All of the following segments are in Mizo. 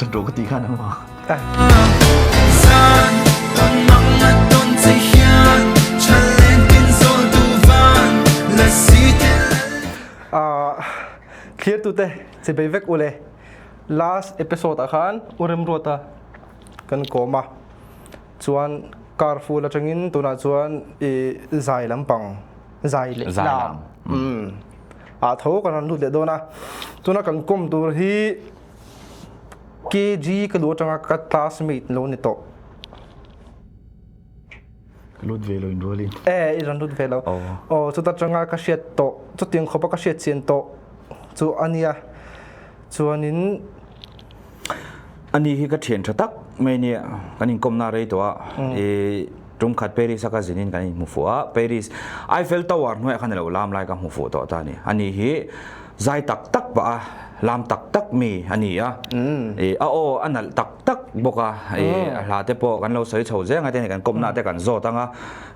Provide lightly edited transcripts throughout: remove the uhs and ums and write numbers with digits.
Ṭan rawh ka ti khan ang ma. Thlir tute chibei vek ule last episode ah khan u Remruata kan kawm a chuan car full atangin tunah chuan i zai lampang zai leh lam ah tho kan rawn lut leh dawn a tuna kan kawm tur hi KG ka luh atanga ka classmate lo ni tawh. Ka lut ve lo in rualin. Eh, i rawn lut ve lo. Aw, chuta atanga ka hriat tawh, chutiang khawpa ka hriat chian tawh chu a nia. Chuanin Ani hi ka thian tha tak mai nia, kan inkawmna rei tawh a, i tum khat Paris a ka zinin kan inhmu fuh a, Paris Eiffel Tower hnuaiah khan a lo lam lai ka hmu fuh tawh ta a ni. Ani hi zai tak tak pah a, lam tak tak mi a ni a, i a aw a nalh tak tak bawk a, i a hla te pawh kan lo sawi chho zel ang a, tihian kan kawmna te kan zawt ang a,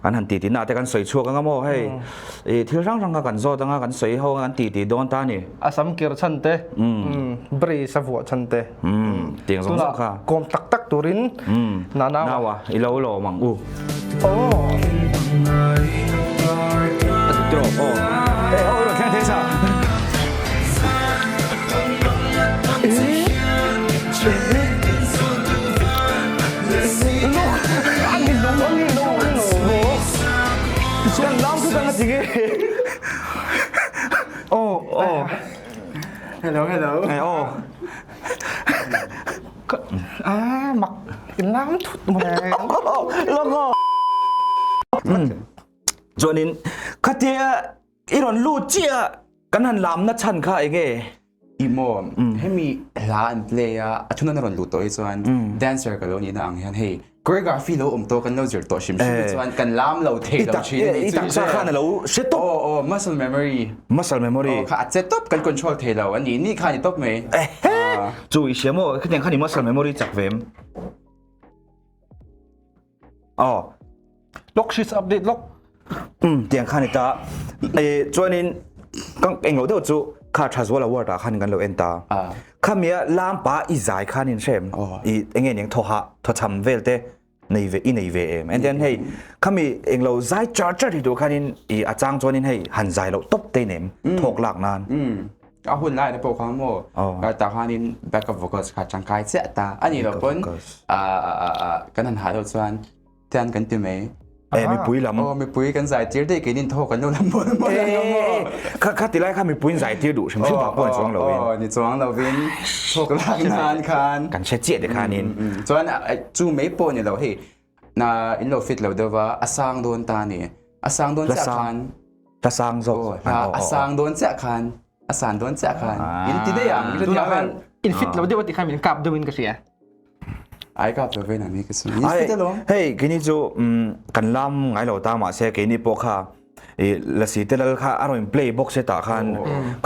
kan han titi na te kan sawi chhuak ang a maw hei, i thil hrang hrang kha kan zawt ang a, kan sawi ho ang a, kan titi dawn ta a ni. A sam kir chhan te, brace a vuah chhan te, tiang zawng zawng kha. Kawm tak tak turin Nanawa. Nawa i lo lawm ang u. Hello, hello. Ah, mak lam thut mai. Chuanin khatia i rawn lut chiah kan han lamna chhan kha enge? I maw hemi hla an play a a thunawn a rawn lut tawh hi chuan dancer ka lo nihna ang hian hei choreography lo awm tawh kan lo zir tawh hrim hrim hi chuan kan lam lo thei lo thin a nih I taksa khan a lo hre tawp. Aw aw muscle memory. Muscle memory. Aw kha a che tawp kan control thei lo a nih nih kha a ni tawp mai. Chu i hria maw khatiang khan i muscle memory chak ve em? Aw. Lok sheets update lok. Um tiang khan i ta. E chuanin kan englo deuh chu kha Thazual award ah khan kan lo en ta. Khamia lampa i zai khan in hrem i enge niang thoha thocham vel te nei ve i nei ve em. And then hei khami englo zai char char hi tu khanin i achang chuanin hei han zai lo top te nem thok lak nan. A hun lai te pawh kha maw tah khanin backup vocals kha tangkai chiah ta a nih loh pawn kan han hah deuh chuan tian kan ti mai. E mipui lam. Aw mipui kan zai tir daih keinin thaw kan lo lam mawl mawl ang a maw. Kha kha tilai kha mipuiin zai tir duh hrim hrim vang pawh ni chuang loin. Aw ni chuang loin thawk lak nan khan. Kan hre chiah te khanin. Chuan chu mai pawh ni lo hei na in lo fit lo deuh va a sang dawn ta ni. A sang dawn chiah khan. La sang zawk. A sang dawn chiah khan. A san dawn chiah khan. In ti daih ang. Tunah khan in fit lo deuh a ti khan min kap deuh in ka hria. Ai kap lo ve na ni ka chu. In fit alawm. Hei keini chu kan lam ngai lo ta mahse keini pawh kha i lasi te lal kha a rawn play box se tah khan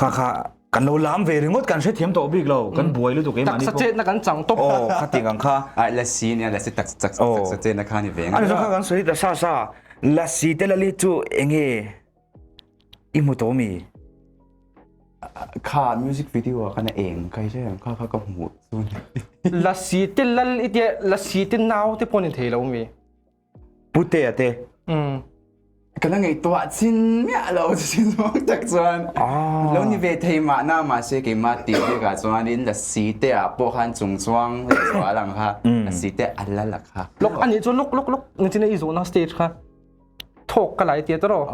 kha kha kan lo lam ve ringawt kan hrethiam tawh bik lo kan buai lutuk keimah ni taksa chetna kan chang tawp aw khating ang kha ai lasi nia lasi tak tak taksa chetna kha ni ve ani kha kan sawi ta sa sa lasi te lali chu enge i hmu tawh mi kha music video ah khan a eng kai che kha kha ka hmu chu lasi te lal itia lasi te nau te pawh ni thei lo mi Putea te. Ka la ngaihtuah chin miah lo chin zawng tak chuan lo ni ve thei mahna mahse keimah tih bikah chuanin lasi te ah pawh khan chung chuang leh zual ang kha lasi te a la la kha. Lok ani chu lok lok lok nichina i zawhna stage kha thawk ka lai tia tawh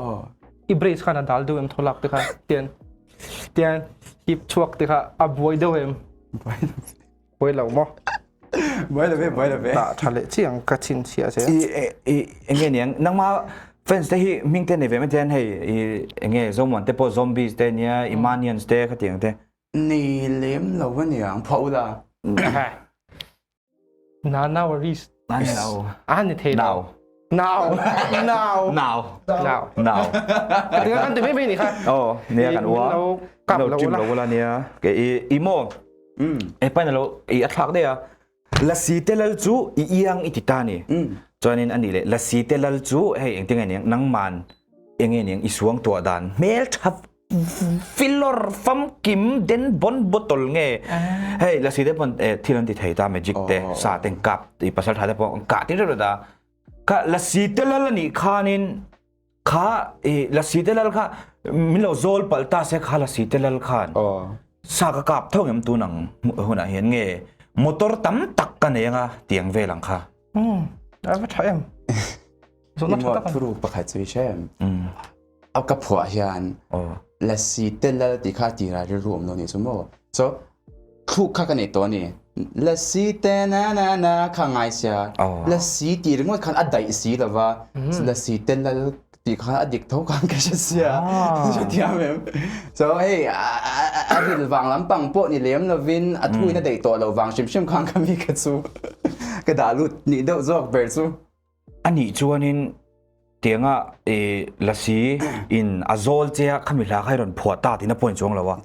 i brace khan a dal deuh em thawlak te kha tian tian hip chhuak te kha a buai deuh em. Buai lo maw? Buai lo ve, buai lo ve. Dah tha leh chiang ka chhinchhiah che. I i enge niang nangma fans te hi hming te nei ve mai te hian hei i enge Zomuan te pawh zombies te nia Imanians te khatiang te. Nei lem lo aniang phuah ula. Nana worries. Nana. A ni thei lo. Nau. Nau. Nau. Nau. Nau. Ka tinga kan ti mai mai ni kha. Oh, nia kan ua. Lo kap Lo lo chim la. lo la nia. Ke i i mo. E paina lo i a thlak dei a. Lasi te lal chu i iang i ti ta ni. Chuanin ani le lasi te lal chu hei engtinge niang nangman enge niang i suang tua dan hmel tha. Filawr famkim den bon bottle nge hei lasi te pon thil an ti thei ta magic te sa ten kap i pasal tha te pon ka ti ro da kha lasi te lal ani khanin kha i lasi te lal kha min lo zol pal ta se kha lasi te lal khan sa ka kap tho ngem tu nang huna hian nge motor tam tak ka nei anga tiang velang kha a va tha em zona tha tak thuru pakhat chu i hre A ka phuah hian lasi te lal tih kha tirah rilru awm lo nih chu maw. So thluk kha ka nei tawh a ni. Lasi te na na na kha ngai sia. Lasi tih ringawt khan a daih si lo va. Lasi te lal tih kha a dik tho khan ka hre sia. Hrethiam em? So hei a ril vang lampang pawh ni lem lovin a thuin a daih tawh lo vang hrim hrim khan ka mi kha chu ka dah lut nih deuh zawk ber chu. Anih chuanin tianga i lasi in a zawl che a khami hla kha i rawn phuah ta tiin a point chuang lo a.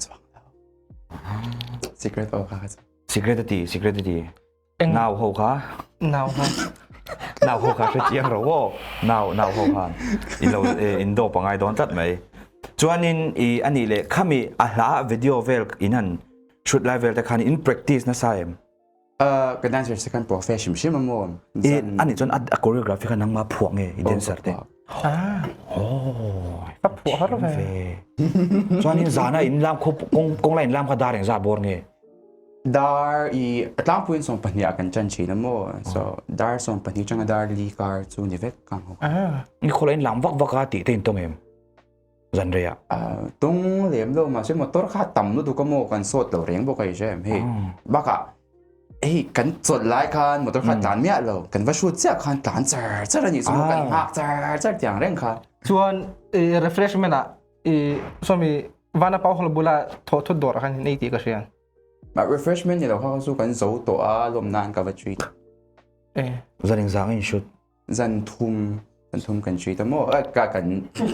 Secret aw kha kha chu. Secret a ti, secret a ti. Nau ho kha. Nau ho. Nau ho kha hre chiang ro aw. Nau nau ho khan in lo in do pangai dawn tlat mai. Chuanin i anih leh khami a hla video vel in han shoot lai vel te khan in practice nasa em? Ka dancer se khan profe hrim hrim a maw? E ani chuan a choreography kha nangma phuah nge i dancer te? Ah. Oh. Ka phuah har ve. Chuan in zana in lam kho kong kong la in lam kha dar eng za bor nge? Dar i tlangpuiin sawm pahnih ah kan chan thin a maw? So dar sawm pahnih tanga dar li kar chu ni vek kang ho. Ah. Ni khawla in lam vak vak a tih te in tawng em? Zan rei ah. Tung lem lo mahse motor kha tam lutuk a maw kan sawt lo reng bawk a i hre em hei bakah hei kan chawlh lai khan motor kha tlan miah lo kan va hrut chiah khan tlan char char a nih chu maw kan nghak char char tiang reng kha. Chuan i refreshment ah i sawmi vana pau hall bula thawh thut dawr ah khan in ei tih ka hria. Mah refreshment ni lo kha chu kan zo tawh a lawm nan ka va treat. Zan engzang a in shoot? Zan thum zan thum kan treat a maw ka kan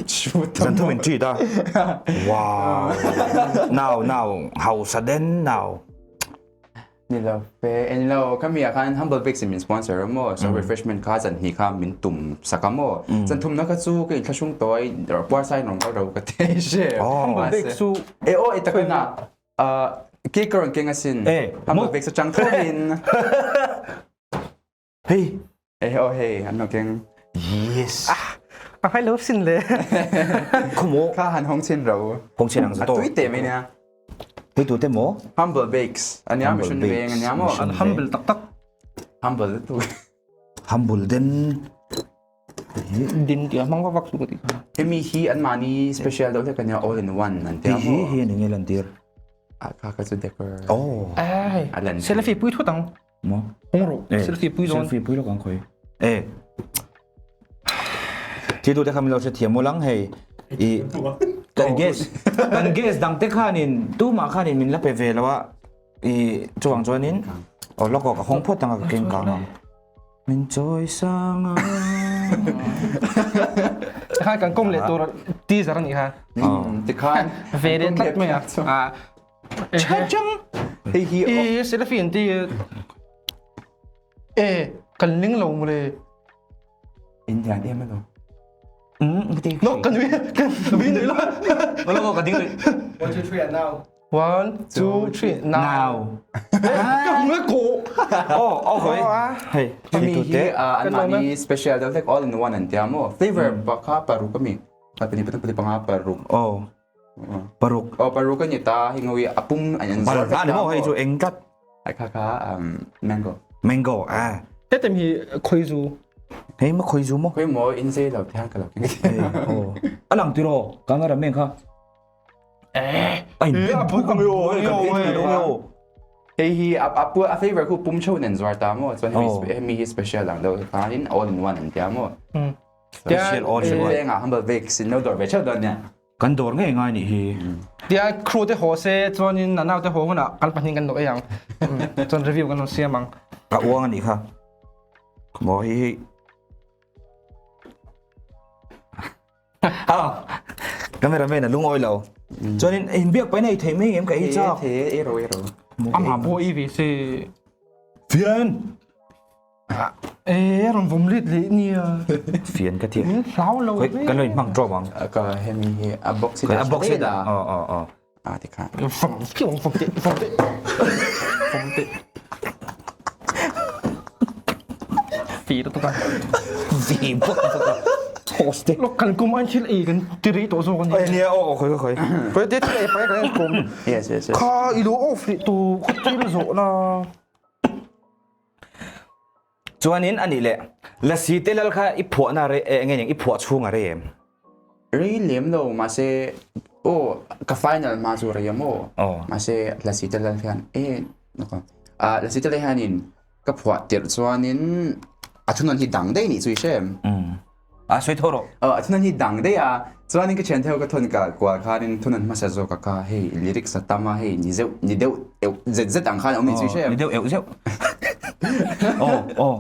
shoot a Zan thum in treat a wow now now hausa den now Ni lo fe en lo khami ah khan Humble Bakes in min sponsor a maw so refreshment kha zan hnih kha min tum sak a maw zan thumna kha chu ka inthlahrung tawi puar sai rawng ka ro ka te hre Humble Bakes chu e aw e takana cake ka rawn keng asin Humble Bakes atang thovin Hei. Eh oh hei an lo keng. Yes. Ah, a ngai lo sin le. Khumo. Kha han hong chin ro. Hong chin ang zato. A tui te mai nia. Hei tu te mo? Humble Bakes. Ania mission veng ania mo. An humble tak tak. Humble tu. Humble den. Din ti mang vak su ka ti. Hemi hi an mani special deuh hlek ania all in one an tia mo. Hi hi ni nge lan tir. A kha ka chu decor. Oh. Ai. Alan. Selfie pui thut ang. Mo. Hong ro. Selfie pui dawn. Selfie pui lo kang khoi. E. Thi tu te kha mi lo se thiam ulang hei. I kan guess kan guess dang te khanin tu ma khanin min la pe ve lawa i chuang chuanin o loko ka hong phot tanga ka keng kang ang min choi sanga Kha kan kom le tur teaser ani kha. Ti khan Ve de tlat mai a. Ah. Chachang hei hi I selfie an ti e kan ling lo mu le. Indian em alo. No kan nui kan nui nui lo. Lo ka ding 1 2 3 and now. 1 2 3 now. Ka hmu ko. Oh, oh hoi. Hei, Hemi hi an mahni special deuh hlek all in one an tia maw? Flavor pakha paruk ami. Pali pathum pali panga paruk. Oh. Paruk. Oh, paruk a ni ta. Hei ngawi a pum an an zawr vek ta maw? Hei chu eng tlat. Ai kha kha mango. Mango a. Hetem hi khoizu. Hei ma khoizu maw? Khoi maw in zei lo te han ka lo keng. Oh. A lang tiraw camera man kha. Eh. Ai a phu ka yo ka en lo yo. Hei hi a a a flavor khu pum chho nen zuar ta maw? Chuan hemi hi special ang deuh khanin all in one an tia maw? Special all in one. Lengah humble bakes in lo dawr ve theuh dawn nia. Kan dawr ngei ngai nih hi. Tia crew te haw se chuanin a nau te haw hunah kan pahnih kan lo ei ang. Chuan review kan lo siam ang. Ka uang anih kha. Maw hi hi. Ah. Cameraman a lungawi lo. Chuanin inbiak pahin ei theih mai em ka ei chak. Ei ro ei ro. Amah pawh ei ve se. Fian. E rawn vawm let leh nia. Fian ka thiam. Min hlau lo ve. Kan lo in hmang tawp ang. Ka hemi hi a box hi A box hi dah. Aw aw aw. A ti khan. Vawm vawm vawm teh vawm teh. Vawm teh. Fi lutuk a. Vi bawk bawk a. Sauce te. Lok kan kum an thil ei kan ti rei tawh zawk a ni. Oi nia aw aw khoi khoi. Khoi te thil ei pai kan kum. Yes yes yes. Kha i lo off leh tu kha thil zawh na. Chuanin anih leh Lasi te lal kha i phuahna a rei eh enge niang i phuah chhung a rei em? Rei lem lo mahse aw ka final hma chu rei em aw. Mahse Lasi te lal hian eh ah Lasi te lal hianin ka phuah tirh chuanin a thunawn hi dang daih nih chu i hre em? A sawi tho rawh. Aw a thunawn hi dang daih a, chuanin ka thian theuh ka thawn kal kual khanin thunawn hmasa zawk a kha hei lyrics a tam a hei ni zeuh ni deuh euh zet zet ang khan a awm nih chu i hre em? Ni deuh euh zeuh. Aw aw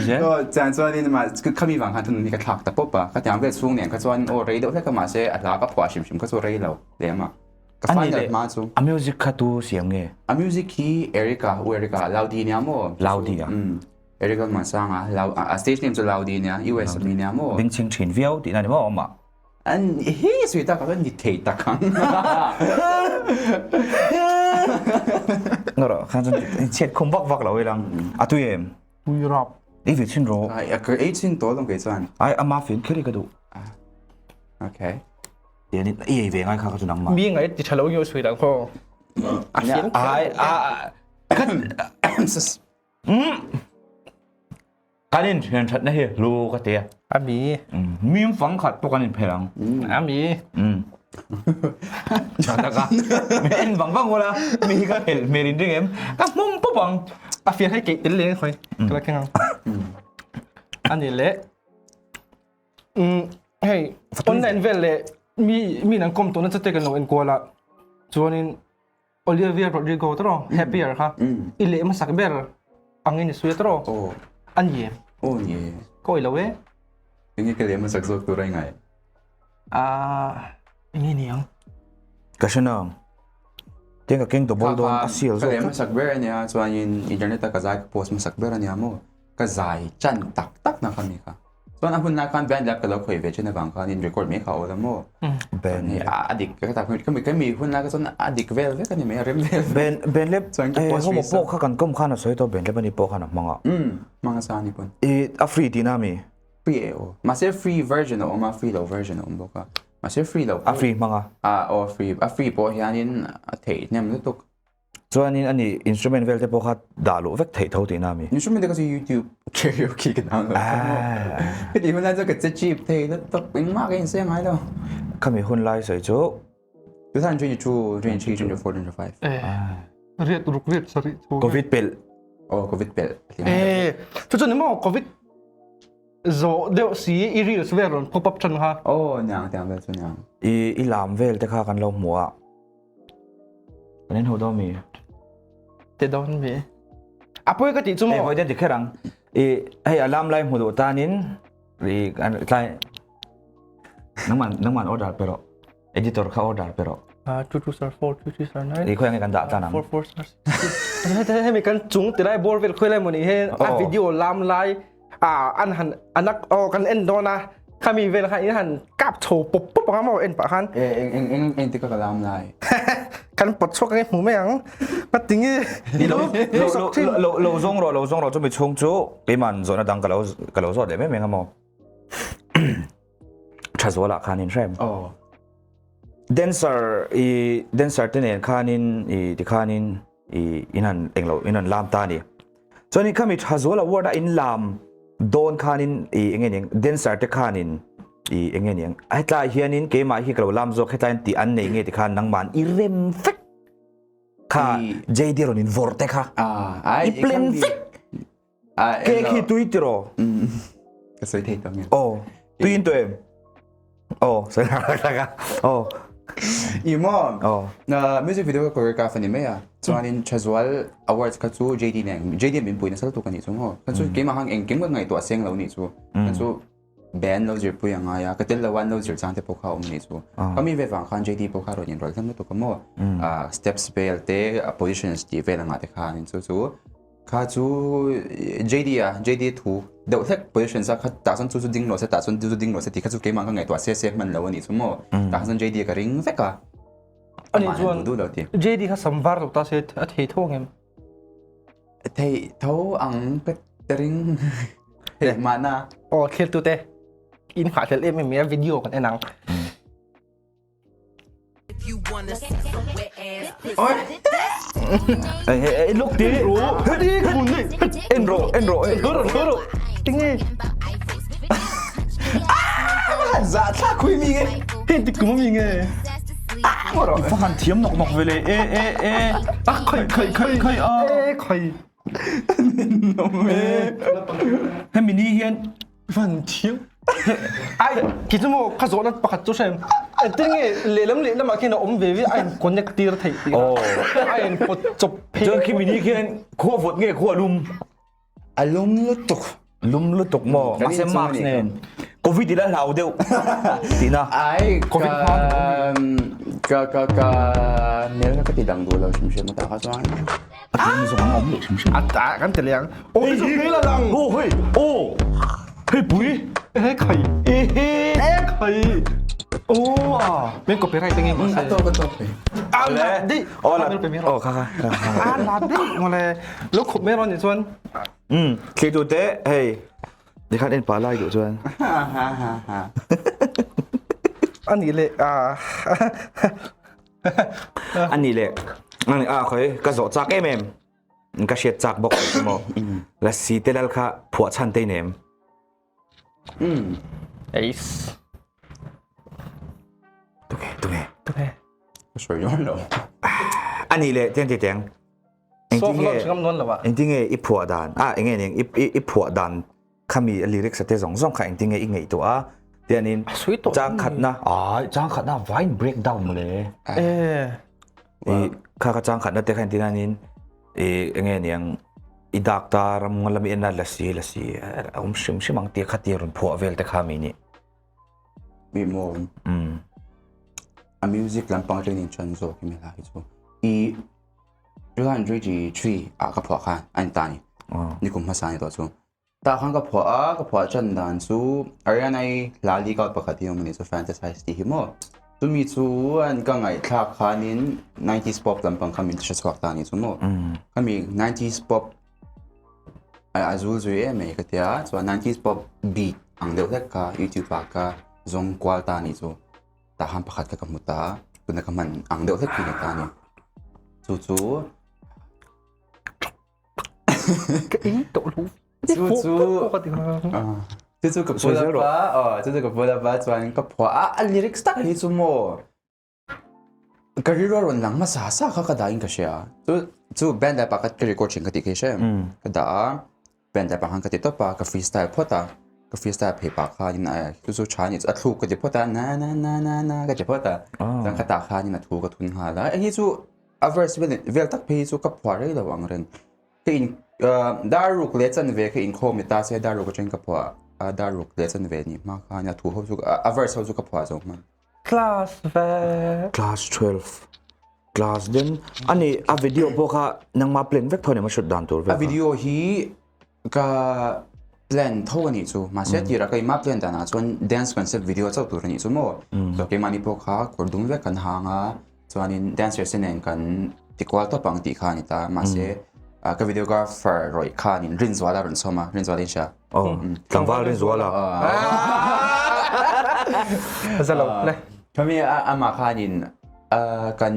zel. Aw chuan chuanin mah khami vang khan thunawn hi ka thlak ta pawp a, ka tiang vel chhung nen kha chuan aw rei deuh hlek a mahse a hla ka phuah hrim hrim kha chu rei lo lem a. Ka final hma chu. A music kha tu siam nge? A music hi Erica u Erica Laudi nia maw? Laudi a. Eric Lalmuansanga, Lau, a stage name chu Laudi nia, US ami nia maw? Bengchheng thin viau tihna ni maw amah? An hi sawi tak ah chuan ni thei tak ang. Ngaw rawh, khan chuan chhiat khum vak vak lo ilang. A tui em? Tui rap. Ei ve chhin rawh. Ai, ka ei chhin tawh alawm kei chuan. Ai, ama fian kher hi ka duh. Okay. Tianin i ei ve ngai kha ka chu nangmah. Mi ngai ti tha lo nge sawi dan khaw. A fian kher. Ai, a, a, Kan inthian thatna hi hlu ka ti a. A mi. Mim fang khat pawh kan inphel ang. A mi. Tha tak a. Mi en vang vang ula, mi hi ka helh hmel in ring em? Ka hmawm pawp ang. A fian hei keih tel leng khawi. Ka la keng ang. A ni le. Hei, online vel leh mi mi an kawm tawhna chate kan lo enkual a. Chuanin Olivia Rodrigo tawh Happier kha i leh hmasak ber angin i sawi a tawh a ni em? Aw ni e. Ka awih lo e. Enge ka leh hmasak zawk tur a i ngai? Aaa enge ni ang? Ka hre nang. Tiang ka keng double dawn a sial zawk. Ka leh hmasak ber a nia chuanin internet a ka zai ka post hmasak ber a nia maw? Ka zai chan tak tak na kha mi kha. Chuan a hun lai khan band lab ka lo khawih ve thin avang khanin record mai kha a awl a maw? Band lab. A dik ka tak ka mi ka mi hun lai kha chuan a dik vel vek a ni mai a rem vel vek. Band band lab Chuan ka post homo risa. pawh kha kan kawm khan a sawi tawh band lab a ni pawh khan a hmang a. Umm hmang asa a ni pawn. I a free tihna a mi? Free e aw. Mahse free version a awm a free lo version a awm bawk a. Mahse free lo A free hmang a. A aw free a free pawh hianin a theih hnem lutuk. Chuanin ani instrument vel te pawh kha dah luh vek theih tho tihna ami? Instrument te kha chu YouTube karaoke ka download tho maw? Heti hun lai chuan ka che cheap thei lutuk engmah ka inseh ngai lo. Khami hun lai sawi chu 2022, 23, 24, 25. Riat ruk riat sarih chu. Covid pelh. Oh Covid pelh. Eh, chu chu ni maw Covid zawh deuh si i reels vel rawn pop up than kha. Oh niang tiang vel chu niang. I i lam vel te kha kan lo hmu a. Kan in ho dawn mi? Te dawn mi. A pawi ka tih chu maw? Hei hawi den ti kher ang. I hei alarm lai hmu duh tanin i kan tlai nangman nangman order pe rawh. Editor kha order pe rawh. Ah 2 2 star 4 2 3 star 9. I khawi ange kan dah tan ang. 4 4 star 6. Hei hei kan chung tilai bawr vel khawi lai maw ni he a video lam lai ah an han anak aw kan en dawn a khami vel khan in han kap chho pawp pawp anga maw en pah khan e eng eng eng eng tika ka lam lai kan pawt chhuak ange hmu mai ang patingi lo lo lo lo zawng rawh lo zawng rawh chumi chhung chu keiman zawhna dang ka lo ka lo zawt leh mai mai anga maw tha zualah khan in hrem oh dancer i dancer te nen khanin i tikhanin i in han englo in han lam ta ni Chuanin khami Thazual Award a in lam dawn khanin i enge niang dancer te khanin i enge niang hetlai hianin keimah hi ka lo lam zawk hetlai tih an nei nge ti khan nangman i rem vek kha JD rawn in vawrh te kha i plan vek cake hi tui tiraw ka sawi thei tawh nge aw tui in tawh em aw sawi tak tak a aw I maw? Aw. Na music video ka choreograph ani mai a. Chuanin Thazual Awards kha chu JD nen JD min pui nasa lutuk ani chu maw. Kha chu keimah khan engkim ka ngaihtuah seng lo nih chu. Kha chu band lo zirpui a ngai a, ka tel lo a an lo zir chang te pawh kha a awm nih chu. Ka mi ve vang khan JD pawh kha rawn inrawlh hlem lutuk a maw. Steps vel te, positions tih vel angah te khanin chu chu. Kha chu JD a, JD thu deuh hlek position sa kha tah chuan chu chu ding lo se tah chuan chu chu ding lo se tih kha chu keimah ka ngaihtuah se se hman lo a nih chu maw. Tah kha chuan JD ka ring vek a. Ani chuan JD kha sam var lo ta se a thei tho ang em? Thei tho ang ka ring thei mahna. Aw thlir te in nghah hlel em em mai a video kan en ang. Look ti en ro en ro en ro en ro tinge za thla khui mi nge hei ti kum mi nge fa han thiam nok nok vele e e e a khoi khoi khoi khoi a e khoi hemi ni hian Van thiam. Ai, ki chu maw ka zawhna pakhat chu hrem. Engtin nge lehlam lehlam ah khian a awm ve ve a in connect tir theih tih Oh. a in pawt chawp phei. Chuan khi mini khian khua vawt nge khua lum? A lum lutuk. Lum lutuk maw? Kan Mahse inchung mask a nih nen. Covid ila hlau deuh tihna. Ai, Covid ka hma ni ka ka ka hmel kha ka ti dang duh lo hrim hrim a tah kha chuan. A tlem zawng an awm leh hrim hrim. A ta kan ti leh ang. Aw chu hmel a lang. Aw hei aw hei pui. E khai. E he. E khai. Aw a. Min copyright nge ma A tawk a tawk hei. A la di. Aw la. Pe mi Aw kha kha. A la di ngole. Lo khup me ron ni chuan. Um thli tu te hei. Nikhat en pa lai duh chuan. Ha ha ha ha. Ani le a. Ani le ani a khoi ka zawh chak em em ka hriat chak bawk chu maw lasi te lal kha phuah chhan te nem Eis. Tunge tunge Tunge. Ka sawi dawn lo. Ani le ten ti teng Soft launch ngam nawn lo ah. Engtinge i phuah dan a enge ning i i phuah dan khami lyrics te zawng zawng kha engtinge i ngaihtuah a tianin chang khatna ai chang khatna vain break down mawle i kha kha chang khatna te kha tinanin i enge niang i dak ta ram lami en lasi lasi awm hrim hrim ang tia kha tia rawn phuah vel te kha mi ni mi mo a music lampang training chan zawk hi mi hla hi chu i 223 ah ka phuah khan a in ta ni ni kum hmasa ni tawh chu Tah khan ka phuah a, ka phuah ṭan dan chu Ariana-i hla leak out pakhat hi a awm a nih chu Fantasize tih hi maw. Chumi chuan ka ngaihthlak khanin nineties pop lampang kha min hre chhuak ta a nih chu maw. Khami nineties pop a zul zui em mai ka tia, chuan nineties pop beat ang deuh hlek kha youtube ah ka zawng kual ta a nih chu. Tah khan pakhat kha ka hmu ta, tuna ka hman ang deuh hlek hi a ni ta a ni. Chu chu. Ka in tawh lo. Chu chu chu chu ka pull up a, aw chu chu ka pull up a chuan ka phuah a, a lyrics tak hi chu maw ka rilru a rawn lang hmasa sa kha ka dah in ka hria. Chu chu band app ah ka record thin ka tih khi hre em? Ka dah a, band app ah khan ka ti tawp a, ka freestyle phawt a, ka freestyle phei pah khanin a chu chu tha a nih chu a thluk ka ti phawt a na na na na na ka ti phawt a, chuan ka tah khanin a thu ka thun nghal a, hei hi chu A verse vel vel tak phei hi chu ka phuah rei lo ang reng. Ka in dar ruk leh chanve kha inkhawm ni ta se dar ruk atangin ka phuah a dar ruk leh chanve ni hma khan a thu ho chu a verse ho chu ka phuah zo hman. Class ve. Class 12 class den ani a video pawh kha nangma plan vek tho ni maw shoot dan tur vel kha. A video hi Ka plan tho a nih chu mahse tirah keimah plan danah chuan dance concept video chauh tur a nih chu maw chuan keimahni pawh kha kawr dum vek kan hang a chuanin dancers te nen kan ti kual tawp ang tih kha a ni ta mahse ka videographer rawih khanin Rinzuala a rawn sawm a Rinzuala in hria aw tlangval Rinzuala zalo le khami amah khanin kan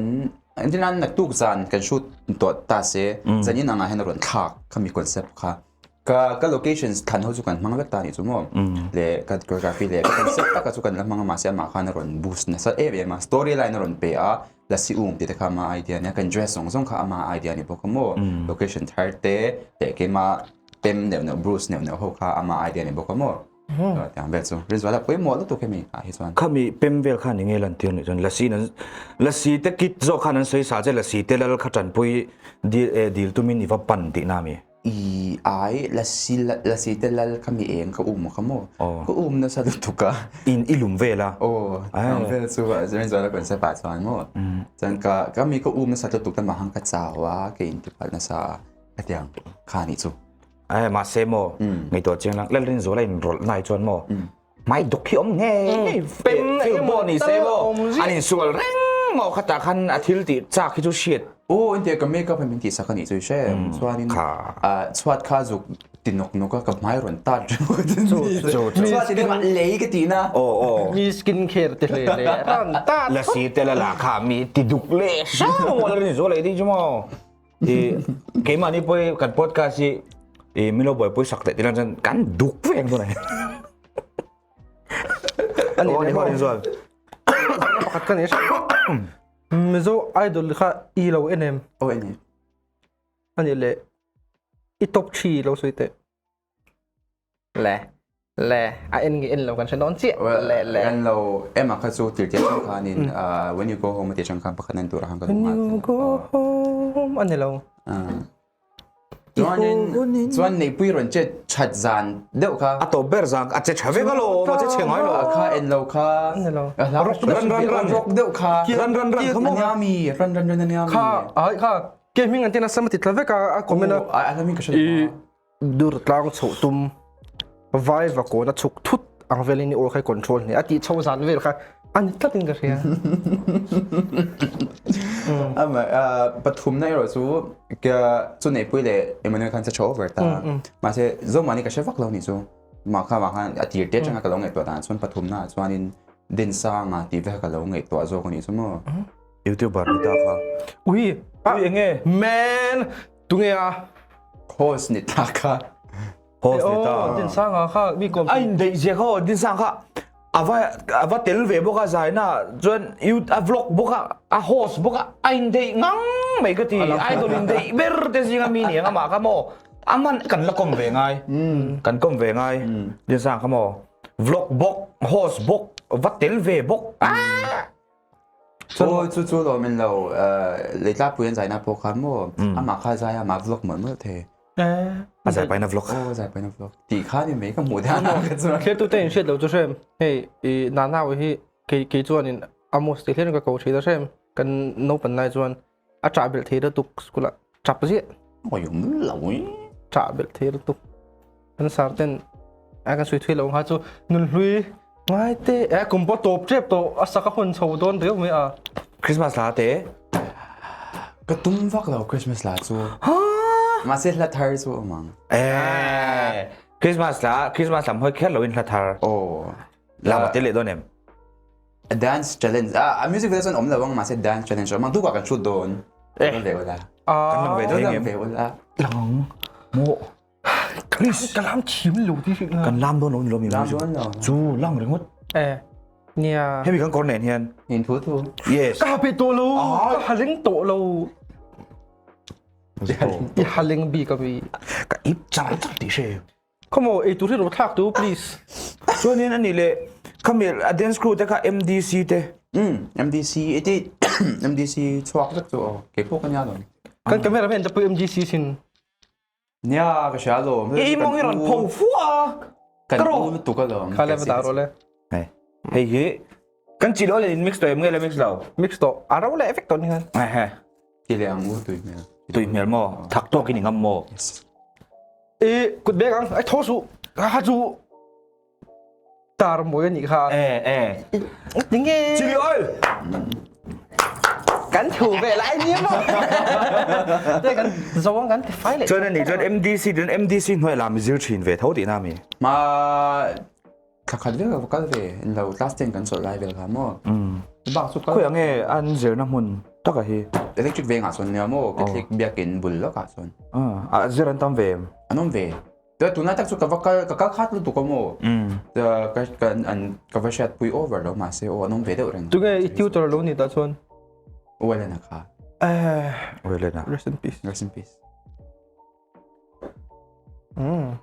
Engtin naktuk zan kan shoot tawh ta se zanin angah hian a rawn thlak khami concept kha ka ka locations thlan ho chu kan hmang vek ta anih chu maw leh ka choreography leh ka concept taka chu kan la hmang a mahse amah khan a rawn boost nasa em em a story line a rawn pe a lasi um tih te kha ama idea ania kan dress zawng zawng kha ama idea a ni bawk a maw location thar te leh keima pem neuh neuh bruise neuh neuh ho kha ama idea a ni bawk a maw. Tiang vel chu Rinzuala a pawimawh lutuk hemi ah hi chuan. Khami pem vel khan enge lan tir nih chuan lasi nan lasi te kit zawk khan an sawi sa che lasi te lal kha tanpui dil e dil tumin i va pan tih na mi. I ai lasi lasi te lal khami eng ka um kha maw ka um nasa lutuk a. In i lum vel a. Aw ang vel chu Rinzuala concept ah chuan maw chuan ka ka mi ka um nasa lutuk ta mahang ka chau a ka in ti palh nasa a. Hetiang kha nih chu. Eh mahse maw ngaihtuah chiang lang Lalrinzuala in rawlh nai chuan maw hmai duk hi awm ngei ngei Pem film pawh ni se maw an insual reng maw khatah khan a thil tih chak hi chu hriat. Aw intia ka makeup hi min tih sak a nih chu i hre em chuanin chhuat kha zuk ti nawk nawk a ka hmai rawn tat ringawt a ni chu chu chhuat in engmah lei ka tih na. Aw aw. Mi skin care te hle hle rawn tat Lasi te la lah kha mi ti duk leh hrang maw Lalrinzuala i tih chu maw. I keimahni pawh kan podcast hi i min lo buaipui sak teh tilang chuan kan duk vek ang tunah hian. Ani Aw, ni maw? Rinzual. Pakhat ka nei hrim. Mizo idol kha i lo en em? Aw en e. Ani leh i top 3 lo sawi teh. Le le a en nge en lo kan hre dawn chiah le le. En lo em a kha chu tir tir chang khanin when you go home a ti chang khan pakhat en tur a khan ka duh When you go home a ni lo. Chuanin chuan neihpui rawn che that zan deuh kha. A tawp ber zan a che tha vek alawm a che chhe ngai lo. A kha en lo kha. Ni lo. Run run run rock deuh kha. Run run run kha maw. A nia mi run run run a nia mi. Kha ai kha ke hming an ti nasa ma ti tla vek a a comment a. A hla hming ka hre lo. Dur tlang chhoh tum vai va kawn a chhuk thut ang velin i aw kha i control hle a tih chho zan vel kha a ni tlatin ka hria. Ama pathumna erawh chu chu neihpui leh Emmanuel khan che tha over ta. Mahse Zomani ka hre vak lo nih chu. Mah kha vang khan a tir te atanga ka lo ngaihtuah dan chuan pathumna ah chuanin Dinsanga tih vek ka lo ngaihtuah zawk a nih chu maw. YouTuber ni ta kha. Ui, Ui enge? Man, Tunge a? Host ni ta kha. Host ni ta. Oh, Dinsanga kha mi kawm. A indaih zia kha aw Dinsanga kha ava ava tel ve bawk a zaina chuan you a vlog bawk a a host bawk a a indaih ngang mai ka ti idol indaih ber te zinga mi ni ang amah kha maw aman kan la kawm ve ngai kan kawm ve ngai Dinsanga kha maw vlog bawk host bawk va tel ve bawk ah Aw chu chu lawm in lo leitlapui an zaina pawh khan maw amah kha zai a amah vlog mawlh mawlh thei. A zai paina vlog. Aw a zai paina vlog. Tih kha ni mai ka hmuh dan ah kha chuan. Thlir te in hriat lo chu hrem hei i Nanau hi kei kei chuan in Amos tih hlian ka ko thin a hrem kan naupan lai chuan a ṭah belh thei lutuk school ah ṭap ziah. Oi awm lo i. Ṭah belh thei lutuk. Kan sar ten a kan sui thui lo kha chu nun hlui ngai te e kum pawh tawp ṭep tawh a sak a hun chho dawn riau mai a. Christmas hla te. Ka tum vak lo Christmas hla chu. Mahse hla thar chu awm ang. Eh Christmas hla Christmas lam hawi kher loin hla thar. Aw. Lam a tel leh dawn em? A dance challenge a a music video chuan awm lo ang mahse dance challenge awm ang tukah kan shoot dawn Eh. Lang ve ula Kan lang ve thei Lang ngem. ve ula Lang ang. Mo. Please. Ka lam thim lo ti hrik Kan lam dawn lo ni lo mi. Lam dawn lo. Chu lang ringawt. Eh. Nia. Hemi kan kawr nen hian. In thu thu. Yes. Ka hape tawh lo. Ka haling tawh lo. I haling bik ami. Ka ip char char ti hre. Come on, ei tur hi ro thlak tu please. Chuanin ani leh khami a dance crew te kha MDC te. Um MDC iti MDC chhuak vek chu aw kei pawh ka nia lo. Kan camera men te pawh MDC sin. Nia ka hria lo. I mawng i rawn pho fua a. Kan u lutuk alawm. Kha le va dah rawh le. Hei hei hi kan chi lo le in mix tawh em nge le mix lo. Mix tawh a ro leh vek tawh ni khan. Ehe. Ti leh ang u tui hmel. Tui hmel maw thak tawk in i ngam maw. Yes. I kut bek ang ai tho suh kha chu tar mawi a nih kha. E e. Tinge. Chili oil. Kan thu ve lai ni maw. Te kan zawng kan ti fai leh. Chuan ani chuan MDC chuan MDC hnuai lam zir thin ve tho tihna mi. Ma Thla khat vel ka va kal ve, in lo class ten kan chawlh lai vel kha maw? Bak chu kal. Khawi ang nge an zirna hmun taka hi? Electric vengah chuan nia maw, Catholic biakin bul lawkah chuan. A zir an tam ve em? An awm ve. Tia tunlai tak chu ka va kal, ka kal khat lutuk a maw? Ka ka an ka va hriatpui over lo mahse aw an awm ve deuh reng. Tunge i tutor lo ni tah chuan? Uelena kha. Uelena. Rest in peace. Rest in peace. Umm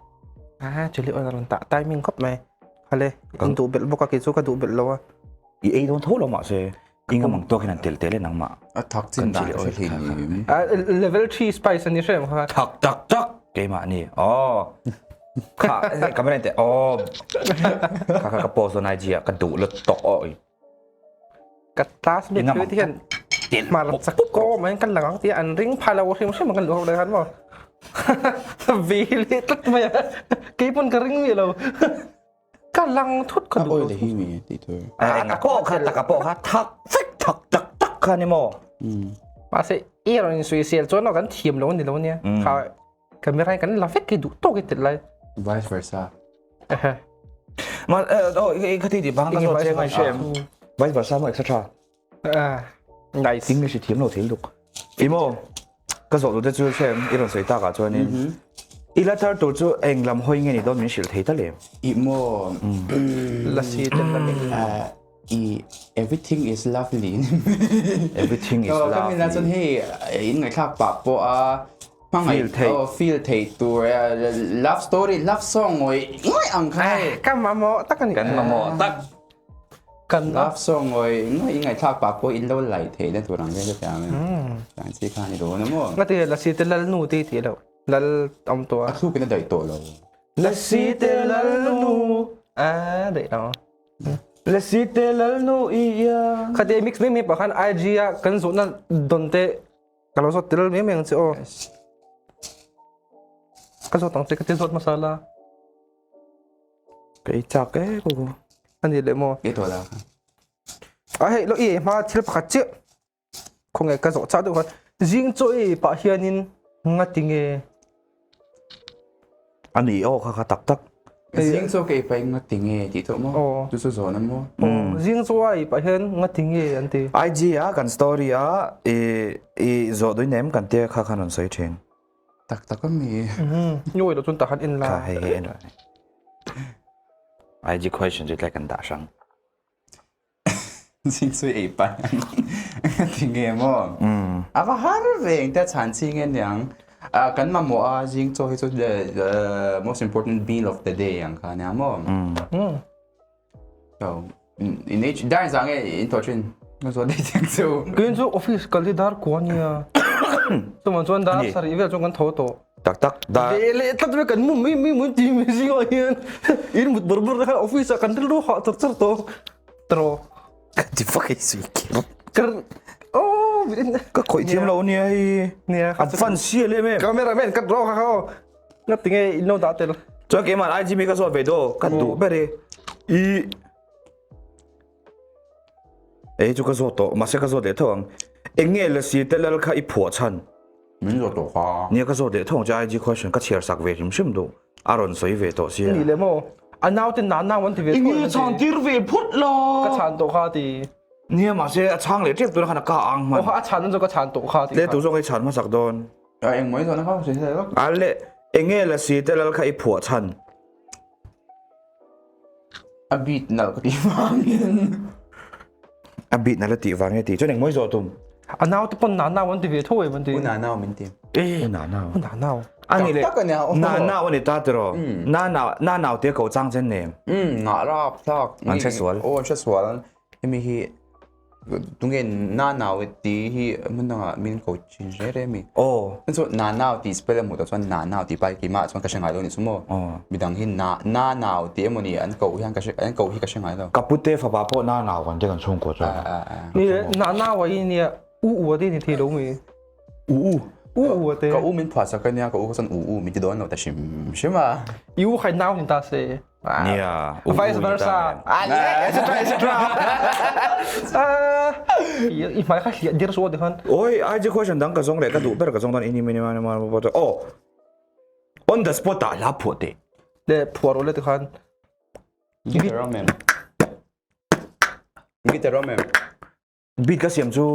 a chili oil a rawn tah timing khawp mai hale kan duh belh bawk a kei chu ka duh belh lo a i ei dawn tho lo mahse i ngam ang tawk hian an tel tel e nangmah a thak chin dan ka hre hlei ni a level 3 spice ani hrem kha thak tak tak keimah ni aw kha camera te aw kha kha ka post dawn IG ah ka duh lutuk aw Ka classmate te hian hmar chak ko mai kan lang ang tia an ring pha lo hrim hrim kan luh ho lai khan maw. Ve leh tlat mai a, kei pawn ka ring miah lo. Ka lang thut ka duh lo. A hi mi tih tur. Enga pawh kha taka pawh kha thak vek thak tak tak kha ni maw? Mahse i rawn insawisel chuan kan thiam lo ni lo nia. Kha camera in kan la vek khi duh tawk i tel lai. Vice versa. Ma oh i khati ti bang ka zawt che ngai hre em? Vice versa mo etc. Nice. English i thiam lo thei luk. Imo ka zawh duh te chu hre em i rawn sawi takah chuanin i la thar tur chu eng lam hawi nge ni dawn min hrilh thei tal em? Imo Lasi te la ni. I everything is lovely. Everything is lovely. Ka min chuan hei in ngaihthlak pah pawh a hmangaih feel oh feel thei tur love story love song ngawih ngawih ang kha hei. Ka mamawh tak a ni. Kan mamawh tak. Kan love song ngawih ngawih i ngaihthlak pah pawh in lo laih theih na tur ang vel ka tiang ang chi kha ni dawn a maw. Ngati lasi te lal nu te ti lo lal awm tawh a. A thluk in a daih tawh lo. Lasi te lal nu a daih lo. Lasi te lal nu i ia. Khati mix mai mai pah khan IG a kan zawhna dawn te ka lo zawt tel mai mai ang che aw. Ka zawt ang che ka ti zawt hmasa la. Ka ei chak e ko ko. Ani le maw? Ei tawh la. A hei lo i ei hma thil pakhat chiah. Khawnge ka zawh chak deuh khan zing chaw ei pah hianin ngati nge? Ani aw kha kha tak tak. Zing chaw ka ei pah in ngati nge tih tawh maw? Chu chu zawhna maw? Zing chaw a ei pah hian ngati nge an ti. IG a kan story a i i zawh duin em kan tia kha khan rawn sawi thin. Tak tak a mi. Nui lo chun tahan en la. Kha hei hei en rawh. IG question chu tlai kan dah hrang. Zing chu ei pai ang ti nge maw? A va har ve eng te chhan chi nge niang. Kan mamawh a zing chaw hi chu the most important meal of the day ang kha nia maw? So, in each dar zang e in tawh thin. Ka zawt daih chiang chu. Kein chu office kal hi dar kua nia. Chuman chuan dar sarih vel chuan kan tho tawh. Tak tak dar. Ve leh tlat ve kan mu mi mi mun ti mi zingah hian in mut bur bur khan office ah kan rilru hah char char tawh. Tro. Ka ti vak ei sui kher. Kar oh ka khawih thiam lo nia hei. Nia. A fan sial em em. Cameraman ka draw kha kha aw. Nga tinge in lo dah tel. Chuan keimah IG mi ka zawt ve do ka duh ber i i ei chu ka zawt tawh mahse ka zawt leh tho ang eng nge lasi te lal kha i phuah chhan min zawt tawh kha nia ka zawt leh tho ang che IG question ka chhiar sak ve hrim hrim duh a rawn sawi ve tawh sia ni le maw a nau te na nau an ti ve tho eng nge chhan tir ve phut la ka chhan tawh kha ti nia mahse a chhang leh tep tuna khan a ka ang hman aw a chhan chu ka chhan tawh kha ti le tu zawk i chhan hmasak dawn A eng mai zawhna kha sawi hle lawk. A le enge lasi te lal kha i phuah chhan. A beat nalh ka tih vangin. A beat nalh a tih vang e tih chuan eng mawi zawh tum. A nau te pawn nanau an ti ve tho em an ti. U nanau min ti. U nanau. U nanau. A ni le. Tak tak a nia. Nanau a ni ta tiraw. Nanau nanau te ko chang chen nem. Ngah rap thlak. An hre sual. Aw an hre sual. Hemi hi Tunge Nanau tih hi hmun dangah min ko thin hle rem i. Aw. Chuan chu Nanau tih spell a hmuh tawh chuan Nanau tih pai keimah chuan ka hre ngai lo a nih chu maw. Aw. Midang hi Na Nanau tih emaw ni an koh hian ka hre an koh hi ka hre ngai lo. Ka pute fapa pawh Nanau kan ti kan chhungkua chuan. A a a. Ni le Nanau a i nia U U a te ni thei lo mi. U U. U U a te. Ka u min phuah sak a nia ka u kha chuan U U min ti dawn lo ta hrim hrim a. I u khai nau ni ta se. Nia, vice versa. Etc etc. I hmai kha hliah dir suo ti khan. Oi, IG question dang ka zong leh ka duh ber ka zong dan ini mini mani mani mani oh. On the spot ah hla phuah teh. Le phuah rawh le ti khan. Guitar ram em. Guitar ram em. Beat ka siam chu.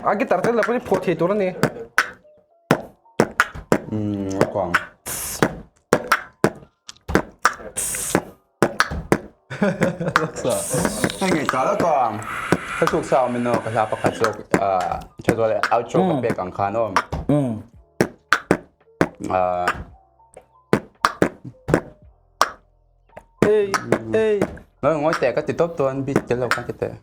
A guitar te la pawhin phuah thei tur a ni. A kuang. Hei ngei ta lo kuang. Ka suk sa awm in aw ka hla pakhat zawk tha zual outro ka pek ang khan aw. Ei, ei. Nói ngồi tè ka ti top tuan bit tel lo khan ti teh.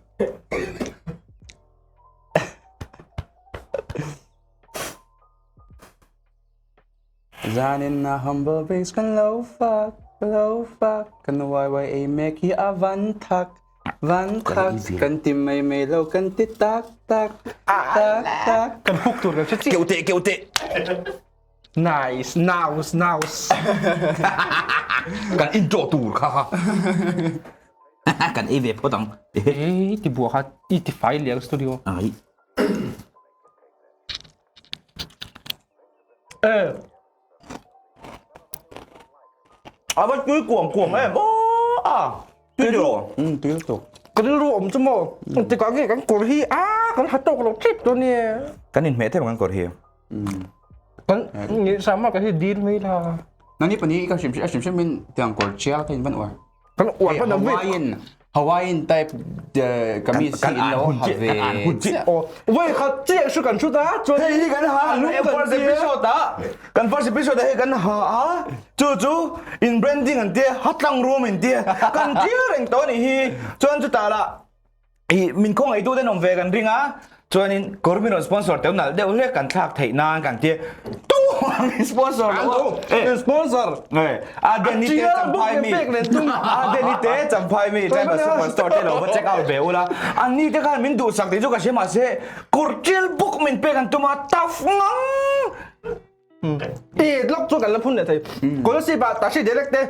Zanin na humble brings kan lo fuck, lo fuck kan YYA mek hi a van thak, van thak kan ti mai mai lo kan ti tak tak, tak tak. Kan hook tur kan hre chiah. Keuh teh, keuh teh. Nice, naus, naus. Kan intro tur kha kha. Kan ei ve phawt ang. E ti bua kha i ti fai liang studio. Ai. E. A va tui kuang kuang em. Oh, a. Tui ro. Mm, tui lutuk. Ka rilru awm chu maw? Tikah nge kan kawr hi a kan ha tawk lo tep dawn e. Kan inhmeh tep ang kan kawr hi. Kan nge sama ka hi dil mai la. Nani pani ka hrim a hrim hrim in tiang kawr chial ka in van uar. Kan uar pan a Hawaiian Hawaiian type kamis hi in lo ha ve. Oh, voi khat chiah chu kan thut a chuan hei hi kan ha first episode a kan first episode hei kan ha a chu chu in branding an tia hatlang room in tia kan tia reng tawh anih hi chuan chutah lah i min khawngaih tu ten awm ve kan ring a chuanin kawr min rawn sponsor teuh nalh deuh hlek kan thlak theih nan kan tia tu min sponsor lo a sponsor a Danny te champhai mi a Danny te champhai mi Tribal Superstore te lo va check out ve ula an ni te khan min duhsak tih chu ka hria mahse kawr tial bawk min pek an tum a tough ngang I lok chu kan la phun leh thei. Kolasib ah Tashi Delek te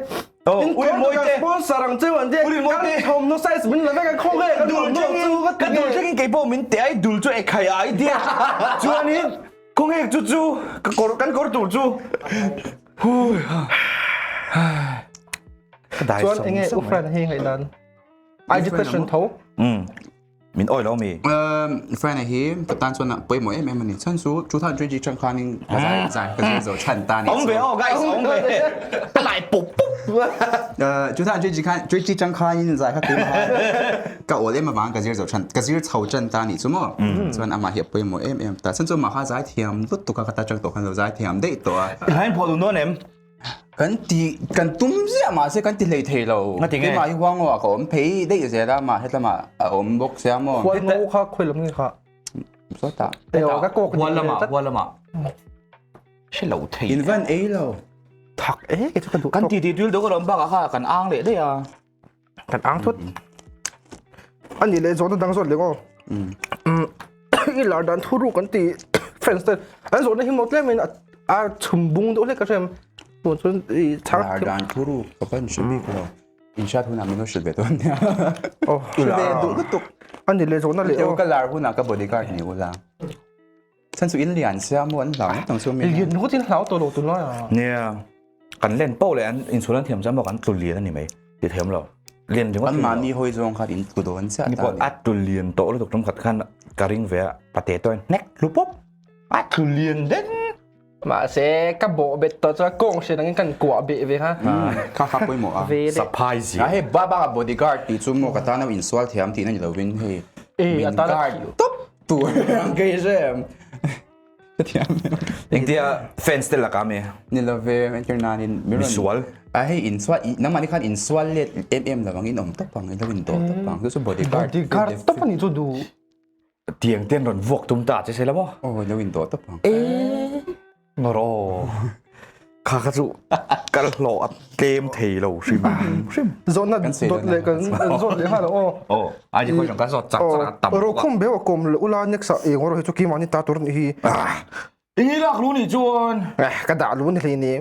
in Uri kawr Mawi kan te. sponsor ang cheu an ti. Uri Mawi te. Kan thawmhnaw size min la vek a khaw nge kan Dul thawmhnaw thlengin chu ka ka ti dul nge. thlengin kei pawh min teh a i dul chu ekhai a i tia. Chuanin khawnge chu chu ka kawr kan kawr tur chu hui ha. Ka dai Chuan sawng enge sawng mai. Ufran hi ngaihdan. IG question tho. Min awi lo mi? Friend hi ka tan chuan pawimawh em em a ni. Chhan chu 2020 chang khanin ka zai zai ka zir zo chhan ta ni. Awm ve aw guys awm ve. Ka lai pup pup. 2020 khan 20 chang khanin zai kha keimah khan ka awl em avang ka zir zo chhan ka zir chho chan ta ni chu maw. Chuan amah hi a pawimawh em em ta. Chhan chu amah kha zai thiam lutuk a ka ta chang tawh khan lo zai thiam daih tawh a. Hlain phuah duh dawn em? Kan ti kan tum ziah mahse kan ti hlei thei lo. Nga ti nge? Keimah hi huang aw ah ka awm phei daih zel a mah hetlama a awm bawk sia maw. Hual ngo kha khawi lam nge kha? Sawtah. Ei aw ka kawk Hual lamah hual lamah. Hre lo thei. In van ei lo. Thak e kei chu ka duh Kan tawk. ti ti tuil deuh ka lawm bakah kha kan ang leh daih a. Kan ang thut. Ani leh zawhna dang zawt leh aw. I lar dan thu ruk an ti fans ten an zawhna hi maw tlemin a chhum bung deuh hlek ka hrem. Tun chuan i chhang Lar dan thu ruk ka pan hre bik lo. In hriat hunah min lo hrilh ve dawn nia. Oh, Hre ve duh lutuk. Ani leh zawhna leh aw. Ka lar hunah ka bodyguard ni ula. Chan chu in lian sia maw an hlau ngawt ang chu mi. Lian ngawt in hlau tawh lo tunlai ah. Nia, kan len poh leh an inchhul an thiam chuan maw kan tlu lian a ni mai ti thiam lo. Lian ringawt Kan mahni hawi zawng khan in tlu dawn chiah ta. Ni pawh a tlu lian tawh lutuk tum khat khan ka ring ve a, pate tawhin hnek tlu pawp a tlu lian den. Mahse ka bawh bet tawh chuan kawng hriat angin kan kuah beh ve kha. Kha kha pawimawh a. Ve leh. Saphai zia. A hei ba bak a bodyguard tih chu maw ka tan a insual thiam tihna ni lovin hei min guard tawp Tur ang kei hre. Ka thiam. Engtia fans te laka mi? Ni love, entir nan in mi Misual. A hei insual nangmah ni khan insual let em em lovang in awm tawp ang, i lo indawh tawp ang. Chu chu bodyguard. Bodyguard tawp a nih chu duh. Tiang ten rawn vuak tum ta che se la maw? Aw, i lo indawh tawp ang. Ngawr aw. Kha kha chu kal hlawh a tlem thei lo hrim hrim. Zawhna dawt leh kan zawt leh nghal aw. Aw, ai ji khawi kan zawt chak chak a tam. Rokhum beu a kawm leh ula next ah eng erawh hi chu keimah ni ta tur anih hi. Eng i lak lu nih chuan. Eh, ka dah lu ni hlei ni.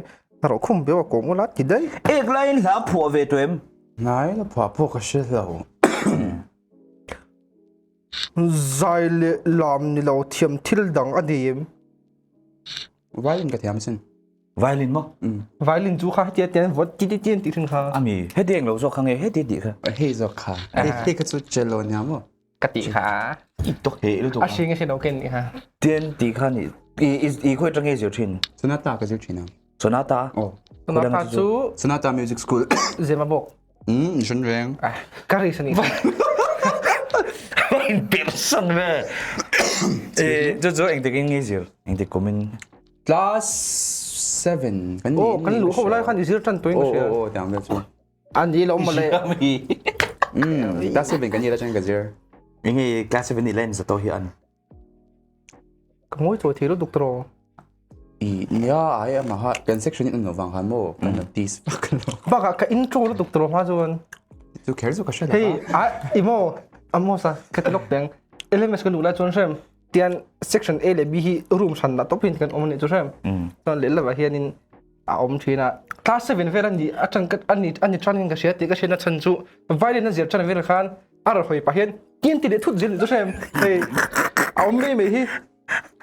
Rokhum beu a kawm ula ti daih. Ek laiin hla phuah ve tawh em? Hnai la phuah pawh ka hre lo. Zai leh lam ni lo thiam thil dang a ni em? Violin ka thiam sin. Violin maw? Violin chu kha hetia tian vawt ti ti ti an tih thin kha. Ami, heti eng lo zawk kha nge heti tih kha? Hei zawk kha. Hei kha chu cello nia maw? Ka tih kha. I to he lutuk. A hring a hre lo ken nih kha. Tian tih kha ni i i khawi atang nge zir thin? Sonata ka zir thin a. Sonata? Aw. Sonata chu Sonata Music School. Zemabawk. Um, hran reng. Ka ri sani. Inpersan ve. Eh, chu chu engtik in nge zir? Engtik kum in? Class 7 kan ni. Oh, kan lu ho lai khan i zir tan tuin ka hria. Oh, oh, tiang vel chu. An ni lo male. Um, class 7 kan ni la chan ka zir. Enge class 7 ni len za to hi an. Ka ngawi chawi thei lutuk tawh. I nia ai ama ha kan section in an lo vang khan maw kan lo tease vak lo. Bakah ka intro lutuk tawh hma chuan. Chu kher chu ka hre lo. Hei a i maw Amos a catalog teng LMS ka luh lai chuan hrem. Tian section A leh B hi room hran lah tawpin kan awm a nih chu hrem. Chuan lehlamah hianin a awm thin a. Class 7 vel a ni atang ka a ni a ni tan in ka hria tih ka hriatna chhan chu violin a zir tan vel khan a rawn hawi pah hian kian ti leh thut zel nih chu hrem. Hei a awm mai mai hi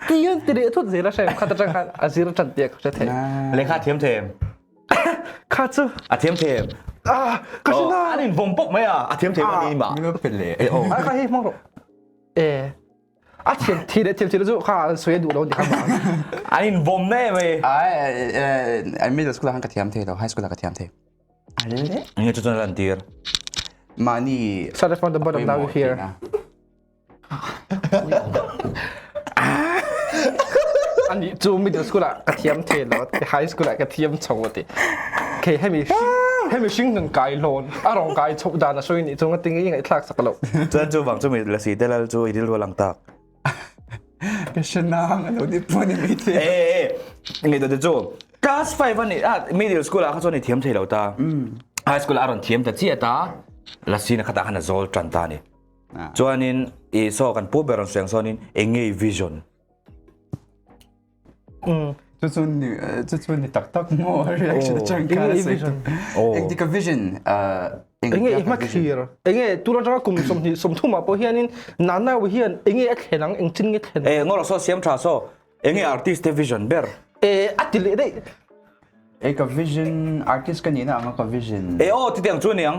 kian ti leh thut zel a hrem khat atang khan a zir tan tih ka hre thei. Lehkha thiam them. Kha chu a thiam them. Ah ka hre na. An in vawm pawp mai a a thiam them a ni ma. Min lo pe leh. A kha hi hmang rawh. E a thiam thi leh thiam thi chu kha an sawi a duh lo ni kha ma. An in vawm ne mai. Ai middle school ah khan ka thiam thei lo, high school ah ka thiam thei. Nge chu chuan lan tir. Mahni Started from the bottom now we're here. Ani chu middle school ah ka thiam thei lo high school ah ka thiam chho ati. Kei hemi hemi hring nun kai lawn a rawng kai chhoh dan a sawi nih chu ngatinge i ngaihthlak sak lo. Chuan chu vang chu mi lasi te lal chu i rilru a lang tak. Ka hre nang a lo ni pawh ni mai thei. E e ngaihtuah te chu class 5 ani a middle school ah kha chuan i thiam thei lo ta. High school ah a rawn thiam ta chiah ta lasi na khatah khan a zawl tan ta ni. Chuanin i saw kan pu ber rawn sawi ang sawnin eng nge i vision? Chu chu ni chu chu ni tak tak maw reaction atang khan a sawi tu. Engtik a vision Enge i hma thlir enge tun atanga kum 20 30 ah pawh hianin Nana hian enge a thlen ang engtin nge thlen Eh ngawrh saw siam tha saw enge artist te vision ber Eh a ti leh daih Eh ka vision artist ka nihna anga ka vision Eh aw titiang chu niang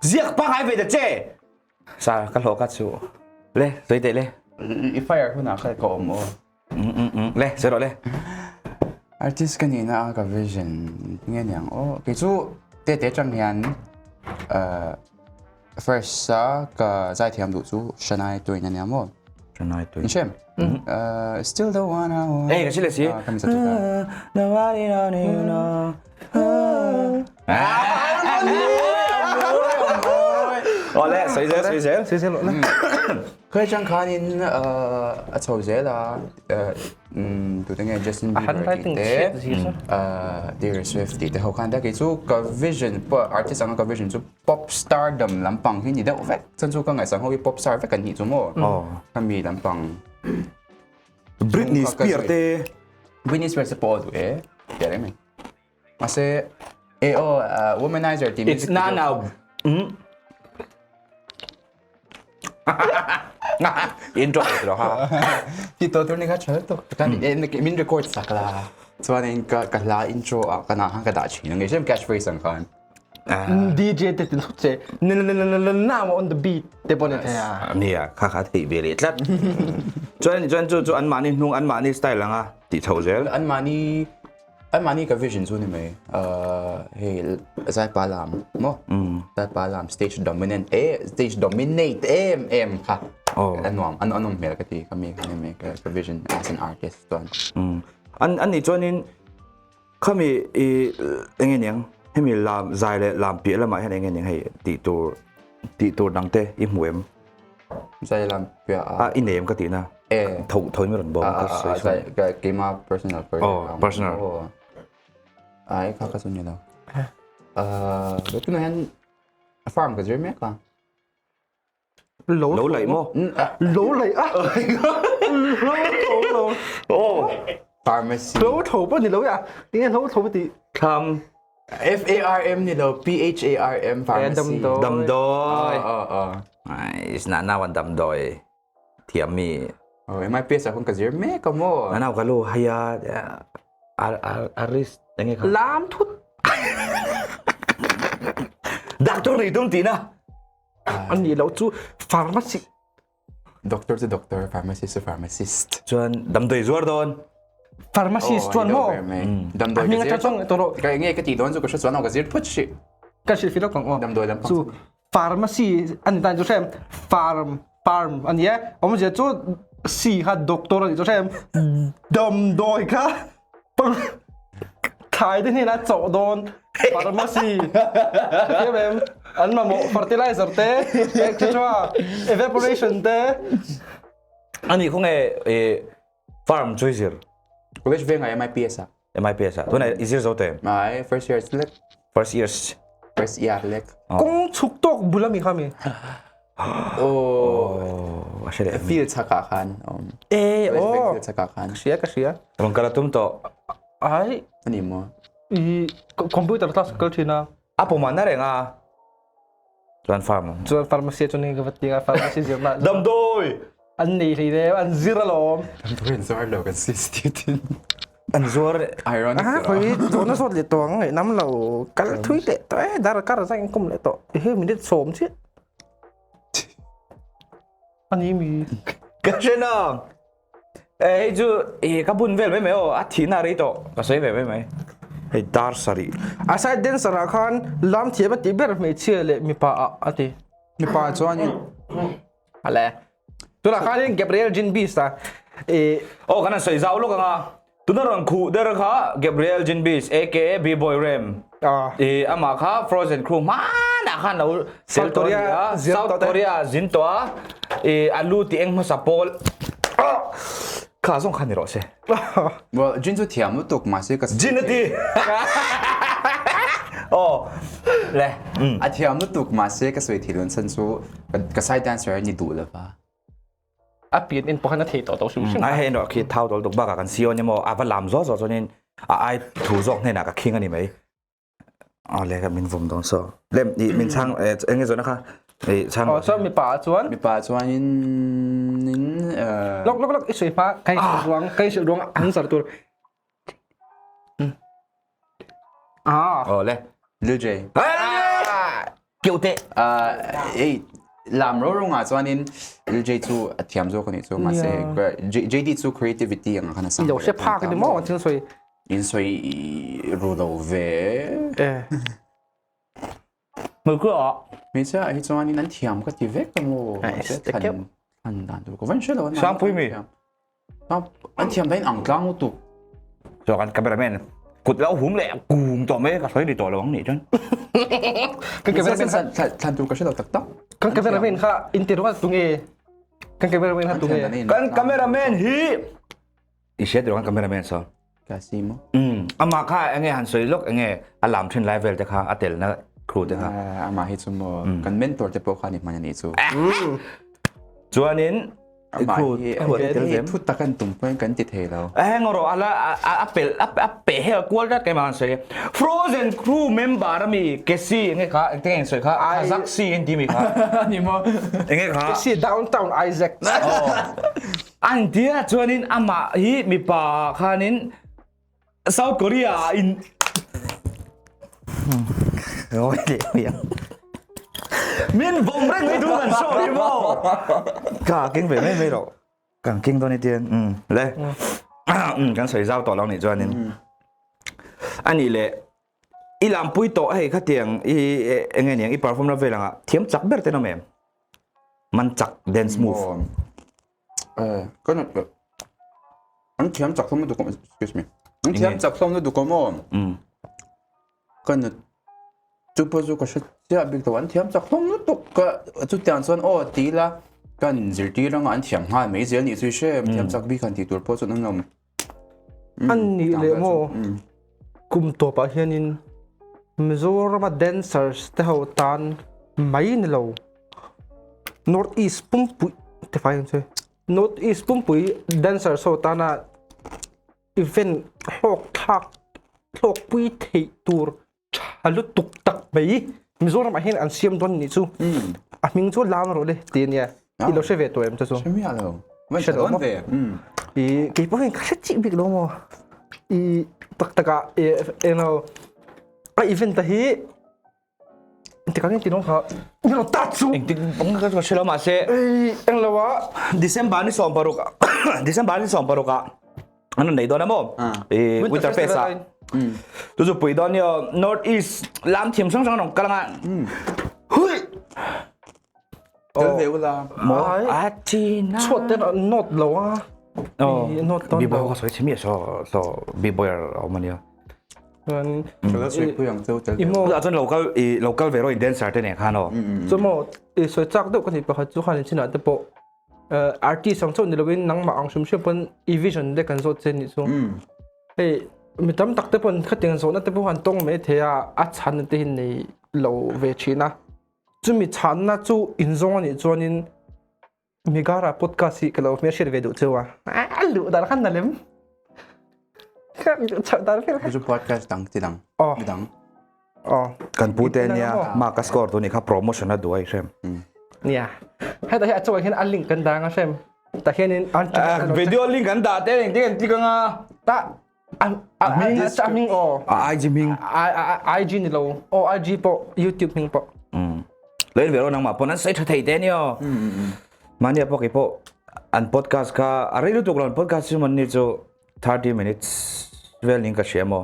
Ziak pangai ve ta che Sa ka hlawh ka chu. Le, sawi teh le. I fire hunah kha ka awm aw. Mm mm mm. Le, sawi rawh le. Artist ka nihna a ka vision nge niang aw. Kei chu te te tang hian uh, first a ka zaithiam duh chu Shania Twain ania maw. Shania Twain. In hrem? Uh, still the one I want. Eh, ka hre le si. Ah, ka mi sa tu ka. Nobody don't even know. Awle, sawi zel, sawi zel. Sawi zel awle. Khoi chang khanin a chho zel a tute nge Justin Bieber tih te Taylor Swift tih te ho khan ta kei chu ka vision pawh artist anga ka vision chu pop stardom lampang hi ni deuh vek chan chu ka ngaihsang ho hi pop star vek an nih chu maw khami lampang Britney Spears te Britney Spears te pawh duh e tih reng mai Mahse, e aw, womanizer tih It's na now. Mm. Intro tiro ha. Ti to tur ni kha chhal to. Kan min record sak la. Chuan in ka ka hla intro a kana han ka dah thin. Nge sem catchphrase ang khan. DJ te tin che na na na na na on the beat te pon the a. Nia kha kha thei ve le tlat. Chuan chuan chu chu an mahni hnung an mahni style anga ti chho zel. An mahni Anmahni ka vision chu ni mai hei Zaipa lam maw Zaipa lam stage dominant e stage dominate em em kha a nuam a nawm hmel ka ti ka mi kha ni mai ka vision as an artist chuan. An an nih chuanin khami i enge niang hemi lam zai leh lam piah lamah hian enge niang hei tih tur tih tur dang te i hmu em? Zai lam piah a. A i nei em ka tihna. E. Tho tho in rawn bawm ka sawi sawi. Zai ka keima personal project. Oh personal. Ai kha ka chu ni lo. Uh tunah hian farm ka zir mek a. Lo lo laih maw? Lo laih a. Lo tho lo. Oh. Pharmacy. Lo tho pawh ni lo ya. Tinge lo tho ti. Thlam. F-A-R-M ni lo, P-H-A-R-M, pharmacy. Damdawi. Oh, oh. Ai, na na wan damdawi. Thiam mi. Oh, MIPS ah kung ka zir mek ka mo. Na ka lo haya ar ar aris enge kha. Lam thut. Doctor ni tum ti na. Ani lo chu pharmacy. Doctor chu doctor, pharmacist chu pharmacist. Chuan damdawi zuar dawn. Pharmacist chuan maw? Damdawi ka zir. Chuan tawh Ka nge ka ti dawn chu ka hre chuan ka zir phawt hrih. Ka hrilh fi lawk ang aw. Damdawi lampang chu pharmacy ani tan chu hrem farm farm ani e. Awmzia chu C kha doctor ani chu hrem damdawi kha Thlai te hnenah chawh dawn pharmacy hrethiam em an mamawh fertilizer te etc evaporation te Ani khawnge i farm chu i zir? College vengah MIPS ah. MIPS ah. Tunah i zir zo te em? Ai, first year lek. First years. First year lek. Kawng chhuk tawk bul ami kha mi? Aw a hre leh. Field chhakah khan awm. E West Bank aw. field chhakah khan. Ka hria ka hria. Rawn kal a tum tawh. Ai. Ani maw? I computer class ka kal thin a. A pawm na reng a. Chuan farm. Chuan pharmacy chu ni ka va ti a pharmacy zirna. Damdawi. An nei hlei le an zir alawm. Damdawi an zuar lo kan CCTV tin. An zuar Ironic. Ah, khoi zawhna zawt leh tawh ang ngaihnam lo kal thui leh tawh e dar kar zai in kum leh tawh he minute sawm chiah. Ani mi. Ka hre nang. Eh hei chu eh ka bun vel mai mai aw a thihna rei tawh ka sawi ve mai mai. Hei dar sarih. A side dancer ah khan lam thiam a tih ber hmeichhia leh mipa ah a ti. Mipa chuan in Ale. Tunah khanin Gabriel Jinbis a eh Aw kan han sawi zau lawk anga tuna rawn khuh der kha Gabriel Jinbis aka B-boy Rem ah eh amah kha Frozen Crew hmanah khan lo sel South tawh a ni Korea a zir South tawh te. Korea zin tawh a eh a lu ti eng hmasa pawl ah kha zawng kha ni rawh se. Well, Jin chu thiam lutuk mahse ka Jin a ti aw le a thiam lutuk mahse ka sawi thei lo chan chu ka side dancer a ni duh lova. A pian en pawh khan a thei tawh tawh hrim hrim. Ai hei erawh khi thau dawl tuk bakah kan si awn emaw a va lam zawh zawh chuanin a ai thu zawk hnenah ka khing a ni mai. Aw le ka min vawm dawn saw. Lem i min chhang eng nge zawhna kha i chhang. Aw chuan mipa ah chuan Mipa chuanin in lok lok lok i sawi hma kai hrilh ruang kai hrilh ruang an zar tur. Ah. Aw le. Lil J. Keuh teh. Ei lam ro rongah chuanin Lil J chu a thiam zawk a nih chu mahse JD chu creativity ang khan a sang. I lo hre phak a ni maw thil sawi. In sawi ru lo ve. Eh. Hmul ah. Hmeichhia ah hi chuanin an thiam ka ti vek a maw. Thlan thlan dan tur ka van hre lo. Sangpui mi. An thiam dahin ang tlang lutuk. Chuan kan cameraman kut lo hum leh kung tawh mai ka sawi ni tawh lo ang nih chuan. Kan cameraman kha thlan tur ka hre lo tak tak. Kan cameraman kha in ti rual tunge. Kan cameraman kha tunge. Kan cameraman hi i hriat kan cameraman saw. Ka si mo. Um ama kha enge han sawi lok enge a lam thin lai vel te kha a tel na crew te kha. Ama hi chu mo kan mentor te pawh kha ni hman ani chu. Chuanin Amah hi hi thu tak an tum pawhin kan ti thei lo. Heng rawh ala a pel a pe hel kual dat keimah an sawi. Frozen crew member ami Casey enge kha engte nge sawi kha Kazakh si an ti mi kha. Ani maw? Enge kha? Casey Downtown Isaac. An tia chuanin amah hi mipa khanin South Korea in Min vawm reng mai tu kan show hi maw. Ka keng ve mai mai ro. Kan keng dawn itian. Um le. Um kan sawi zau tawh lo nih chuanin. Ani le i lampui tawh hei khatiang i enge niang i perform na vel anga thiam chak ber te nom em. Man chak dance move. Kan an thiam chak hlawm lutuk excuse me an thiam chak hlawm lutuk maw kan chu pawh chu ka hre chiah bik lo an thiam chak hlawm lutuk ka chutiang chuan aw ti ila kan zirtir anga an thiam nghal mai zel nih chu i hre em thiam chak bik han tih tur pawh chuan an awm an nih leh maw kum tawpah hianin Mizorama dancers te ho tan mai ni lo North East pumpui te fai ang che. North East pumpui dancers ho tana event hlawk thlak hlawk pui theih tur tha lutuk tak mai Mizoram ah hian an siam dawn nih chu. A hming chu lam rawh le ti ania. I lo hre ve tawh em chu chu? Hre miah lo. Van hre dawn ve. I kei pawh hian ka hre chih bik lo maw. I tak takah englo a event a hi Tikang in tinong kha Nilo ta chu Engtik bang ka ka hrelo mahse Ei eng lo a December ni 16 December ni 16 ah an nei dawn amo e Winter Fest a tu chu pui dawn yo North East lam thiam sang sang nong kalanga hui Tel ve ula. Mo a china. Chuat ten not lo a. Oh, Not don B-boy ka sawi chimi so so B-boy awm ania. Chuan Ka sawi pui ang cheu tel. Imo a chuan local i local ve ro in dancer te nen khan aw. Chu mo i sawi chak deuh ka ni pakhat chu khan in chinah te pawh artist ang chauh ni lovin nangmah ang hrim hrim pawn i vision te kan zawt che nih chu. Hei mi tam tak te pawn khatiang zawhna te pawh han tawng mai thei a a chhan te hi nei lo ve thin a. Chumi chhanna chu inzawng a nih chuanin Megara podcast hi ka lo hmelhriat ve duh cheu a. A luh dan khan na lem. Chhoh dan vel kha. Chu podcast dang ti dang. Aw. Mi dang. Aw. Kan pu te nia ma ka score tu ni kha promotion a duai hrem. Nia. Heta hi a chungah hian a link kan dang a hrem. Tah hianin an Video link an dah te eng te kan click anga. Ta A hming a hming aw. A IG hming. IG ni lo. Aw IG pawh YouTube hming pawh. Loin ve ro nangmah pawn an sawi tha thei te ni aw. Mahni pawh kei pawh an podcast kha a rei lutuk lo an podcast chu manni chu 30 minutes vel ning ka hria maw.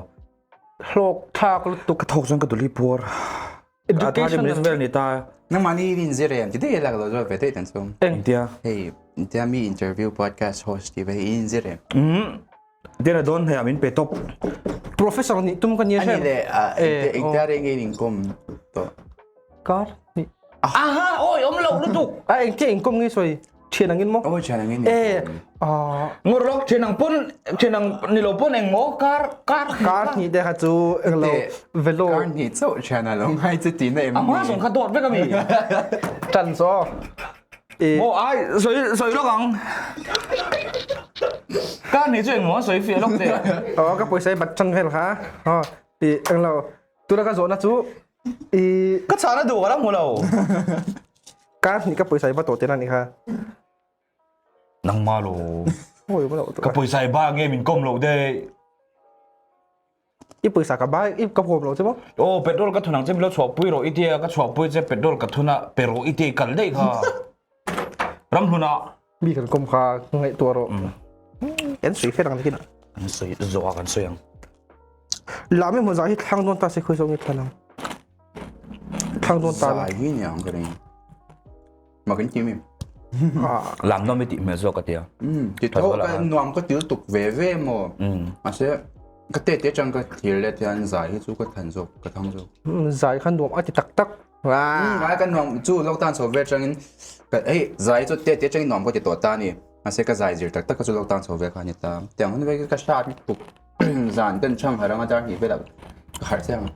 Hlawk thlak lutuk. Ka thawk chuan ka duli puar. Education 30 minutes vel ni ta. Nangmah ni in zir em ti dei lak lo zo ve dei tan chu. Engtia? Hei intia mi interview podcast host ti ve in zir em. Dena don hei min pe top. Professor ni tum ka ni Ani le engtia reng in inkom to. Kar ni. Aha oi om lo lutuk. A engtia inkom nge soi. Thian angin maw? Aw thian angin. Eh ah Ngawr lawk thian ang pawn thian ang ni lo pawn eng maw kar kar kar hnih te kha chu eng lo velo kar hnih chauh thian a lo ngai chu tihna em ni? A hma zawng kha dawt vek a mi. Tan chaw eh Maw ai sawi sawi lawk ang. Kar hnih chu eng maw sawi fiah lawk teh. Aw ka pawisa i bat tan vel kha aw ih eng lo tuna ka zawhna chu i Ka chhana duh ka la hmu lo. Kar hnih ka pawisa i va tawh teh na nih kha. Nangmah lo. Oi va lo. Ka pawisa i ba nge min kawm lo deh. I pawisa ka ba i ka huam lo che maw? Aw petrol ka thun ang che min lo chhuahpui rawh i tia ka chhuahpui che petrol ka thun a pe rawh i tia i kal daih kha. Ramhlun ah. Mi kan kawm kha ngaihtuah rawh. Kan sawi fel ang nikin ah. Kan sawi zawh ah kan sawi ang. Lami hmun zah hi thlang dawn ta se khawi zawk nge thlan ang. Thlang dawn ta Zai hi ni ang ka ring. Mak in ti mi. Lam nuam i tih hmel zawk ka tia. Ti tho ka nuam ka til tuk ve ve maw. Mahse ka te te atang ka thlir let hian zai hi chu ka than zawk ka thang zawk. Zai kha nuam a ti tak tak. Zai ka nuam chu lockdown chho ve atangin ka hei zai chu te te atangin nuam ka ti tawh ta a ni. Mahse ka zai zir tak tak kha chu lockdown chho ve kha a ni ta. Tiang hun ve ka hrat lutuk. Zan ten chang harh anga dar hnih velah ka harh chiang a,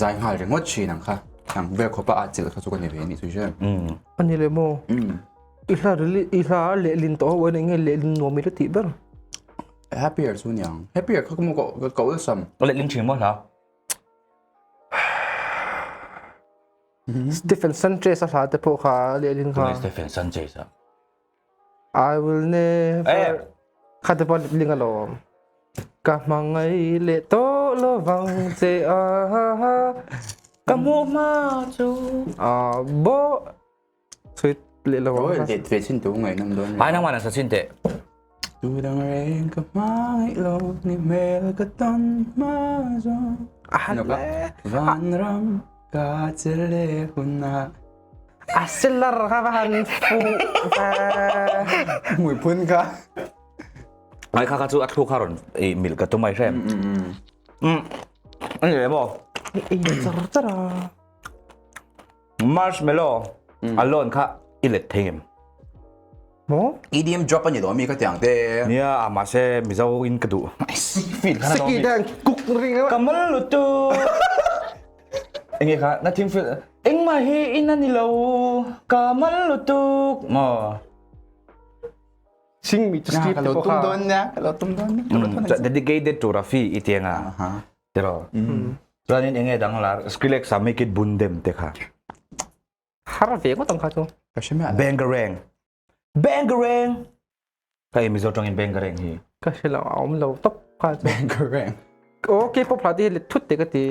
zai nghal ringawt thin ang kha, ang vel khawpa a chilh kha chu ka ni ve a nih chu hre. A ni le maw? I hla rili i hla lehlin tawh ho eng nge lehlin nuam i la tih ber? Happier chu niang, happier kha ka maw ka ka awlsam. Ka lehlin thin maw hla? Stephen Sanchez a hla te pawh kha lehlin kha. Tunge Stephen Sanchez a? I will never kha te pawh ling alawm ka hmangaih leh tawh lovang che a ka hmuh hma chu a bo sweet leh lo Oi let ve chin tu ngai nam don ai nang mana sa chin te tu dang reng ka hmangaih lo ni hmel ka tan hma zo van ram ka che le hunah A seller kha va han fuh ve. Hmuiphun kha. Ai kha kha chu a thlu kha rawn i mil ka tum ai hrem. Mm. Ani le maw? I char char a. Marshmallow alone kha i let thei em? Maw? EDM drop ani lo mi ka tiang te. Nia a mahse Mizo in ka duh. Feel kha na Siki dang kuk ring. Kamal lutu. Enge kha nothing feel engmah hi in a ni lo ka mal lutuk maw. Sing mi to sleep te pawh kha. Ka lo tum dawn nia ka lo tum dawn nia. Dedicated to Rafi i ti anga tiraw. Chuanin enge dang lar Skrillex a make it bundem te kha. Har ve ngawt ang kha chu. Ka hre miah lo. Bangarang. Bangarang. Ka ei Mizo tawngin Bangarang hi. Ka hre lo a awm lo tawp kha chu. Bangarang. Aw K-pop hla te hi let thut te ka ti.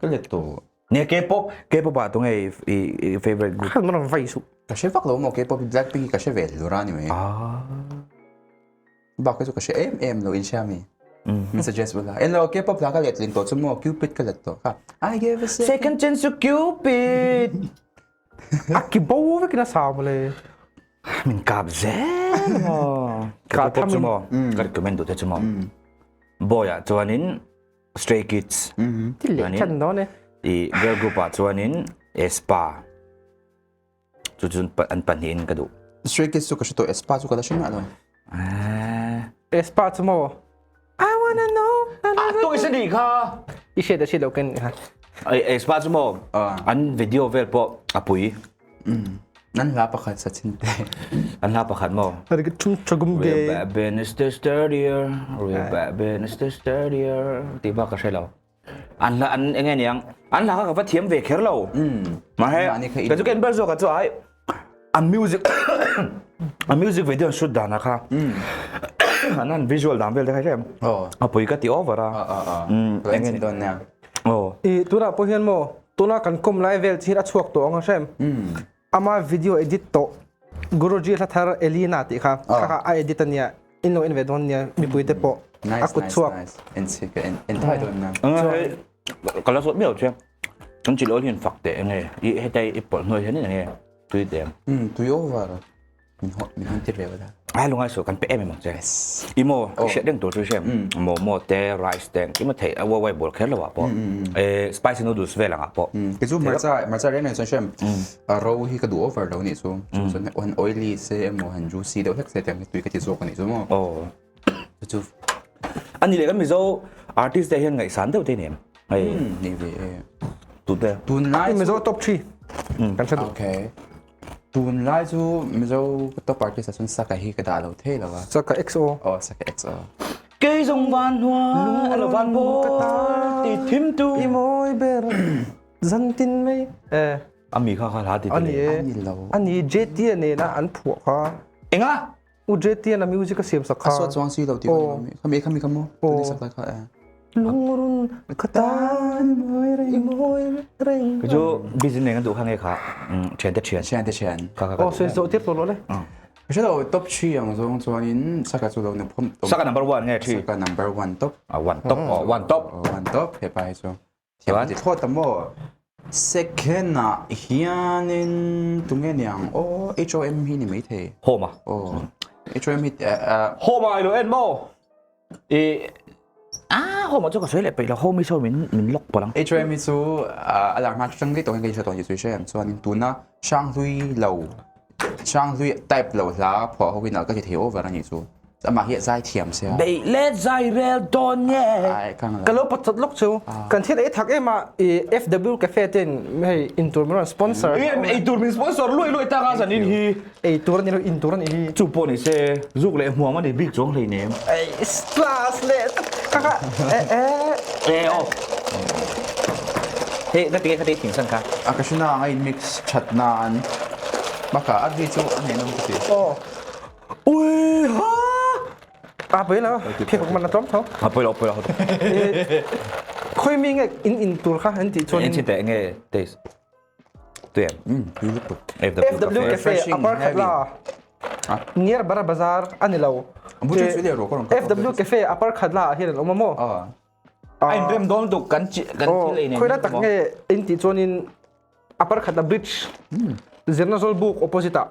Ka let tawh. Nia K-pop K-pop ah tunge i i favorite group. Khan rawn vai suh. Ka hre vak lo maw K-pop hi Blackpink hi ka hre ve hlur a ni mai. Ah. Bak hi chu ka hre em em lo in hria mi. Min suggest ula. En lo K-pop hla ka let ling tawh chu maw Cupid ka let tawh kha. I gave a second. Second chance to Cupid. A ki bo vek in a sa mawle. Min kap zel maw. K-pop chu maw. Ka recommend duh te chu maw. Boy ah chuanin Stray Kids. Ti leh than dawn e. I girl group ah chuanin Aespa. Chu chu an pahnihin ka duh. Stray Kids chu ka hre tawh, Aespa chu ka la hre miah lo. Aespa chu maw? I wanna know. A tawi sa nih kha. I hriat a hriat lo ken kha. Ai spa chu maw an video vel pawh a pui. An hla pakhat sa chin te. An hla pakhat maw? Chagum ge. Real bad business this sturdier, real bad business this sturdier ti bak ka hre lo. An hla an enge niang an hla kha ka va thiam ve kher lo. Mahse ka chu ken ber zawk chu ai a music a music video an shoot dan kha an an visual dan vel te kha hrem a pui ka ti over a enge don nia oh i tuna pawh hian maw tuna kan kom lai vel chi a chhuak tawh ang a hrem ama video edit tawh Guruji hla thar Elina tih kha kha kha a edit ania in lo en ve dawn nia mipui te pawh a kut chhuak en chi ka en en thai dawn na ka la sawt miau che kan chi lo hian fak teh enge i hetai i pawlh hnuai hian enge tui te tui over min ho min hon tir ve wala ai lungai so kan pe em em ang che i mo i hriat reng tur chu hriam momo te rice te i ma thei a wai bol kher lo ah pawh e spicy noodles vel ang ah pawh ke chu marcha marcha reng reng chuan hriam a ro hi ka duh over lo nih chu chu chuan han oily se emaw han juicy deuh hlek se tiang hi tui ka ti zawk anih chu maw oh chu ani leh kan mizo artist te hian ngaihsan deuh te ni em hei nei ve e tu te tunlai mizo top 3 kan hre duh okay tunlai chu mizo top artist ah chuan saka hi ka dah lo thei lo a saka XO oh saka XO kei zawng van hnuai alo van pawl ti thim tu i mawi ber zan tin mai eh ami kha kha hla ti ani e ani lo ani JT nena an phuah kha enga U JT na music a siam sak kha. A sawt chuang si lo ti khami khami kha mo tu sak lai kha e. Lungrun ka tan i mawi reng. Ka chu busy nei kan duh kha nge kha thian te thian. Thian te thian. Kha kha. Oh soi zo tir to lo le. Hre top 3 ang zawng chuanin saka chu lo ni phom. Saka number 1 nge 3. Saka number 1 top. A 1 top oh 1 top. 1 top he pa hi chu. Thiam ti thlawt ta maw? Second ah hianin tunge niang aw HOM hi ni maithei. Home a? Aw HOM hi Home ah i lo en maw? I ah home ah chu ka sawi leh peih lo home hi sawi min min lock palh ang. HOM hi chu a lar hma atang daih tawh hian ka inhre tawh ni chu i hre em chuanin tuna Hranghlui lo Hranghlui type lo hla phuah ho hi nalh ka ti thei over a nih chu. Amah hi a zai thiam sia. Beih let zai rel dawn nge. Ai ka Ka lo pawt chat lawk chu. Kan thil ei thak em a i FW Cafe ten hei intur min rawn sponsor. Em ei tur min sponsor luai luai tak a zanin hi. Ei tur ani lo intur ani hi. Chu pawh ni se zuk leh hmuam ani bik chuang hleinem. Ei class leh kha kha e e. E aw. Hei ka ti ka ti thing san kha. A ka hre na ang a in mix that nan. Bakah a ri chu a ngaihnawm ka ti. Aw. Ui ha! A pui lo, phek man a tlawm tho. A pui lo, pui lo. Khoi mi nge in in tur kha an tih chuan. En chin te nge taste. Tu em? Tui lutuk. FW Cafe apar khat la. Near Bara Bazar ani lo. FW Cafe apar khat la hian an awm a maw? A in rem dawn tuk kan kan thil ei nen. Khoi la tak nge in tih chuan in Upper Khatla Bridge zirna zawl buk opposite ah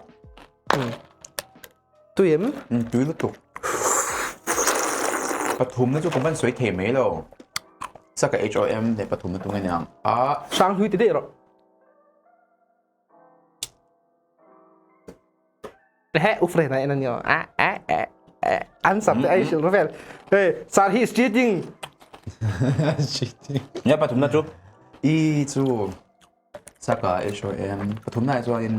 tui em? Tui lutuk. Pathumna chu ka van sawi thei mai lo. Saka HOM leh pathumna tu nge niang a. Hrang hlui ti daih rawh. He ufre na en anio. A a a an sap te ai hrilh vel. Hey, sir he is cheating. Cheating. Nia pathumna chu. I chu saka HOM pathumna chuan in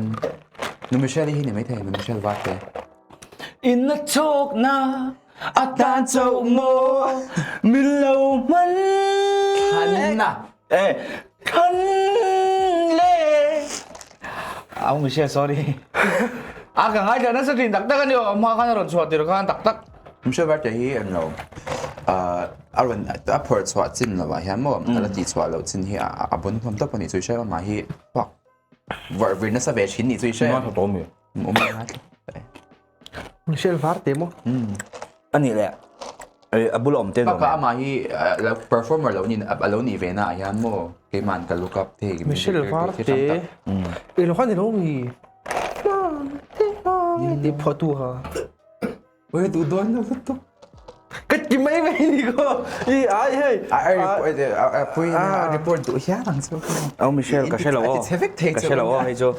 Nu Michelle hi ni mai thei Nu Michelle Varte. In na chawk na atan chauh maw min lo hman. Khan na. Eh, khan le. Au Michelle sorry. A ka ngai tla nasa thin tak tak ani aw hma khan a rawn chhuah tir khan tak tak. Michelle Varte hi an lo a rawn a phawrh chhuah chin lovah hian maw a la tih chhuah loh chin hi a bun hlawm tawp a nih chu i hre amah hi fuck vawrh vir nasa ve thin nih chu i hre. Ngai tha tawh mi. Awm ngai tha. Michelle Varte maw? A nih leh a bula awm te nuam Bakah amah hi performer lo ni a lo nih ve na ah hian maw keiman ka look up thei Michelle Varte i lo khan i lo mi ti phuah tu ha. Oi duh dawn lo lutuk. Ka ti mai mai ni ko. I ai hei. A pui a report duh hian ang chu. Au Michelle ka hre lo aw. Ka hre lo aw hei chu.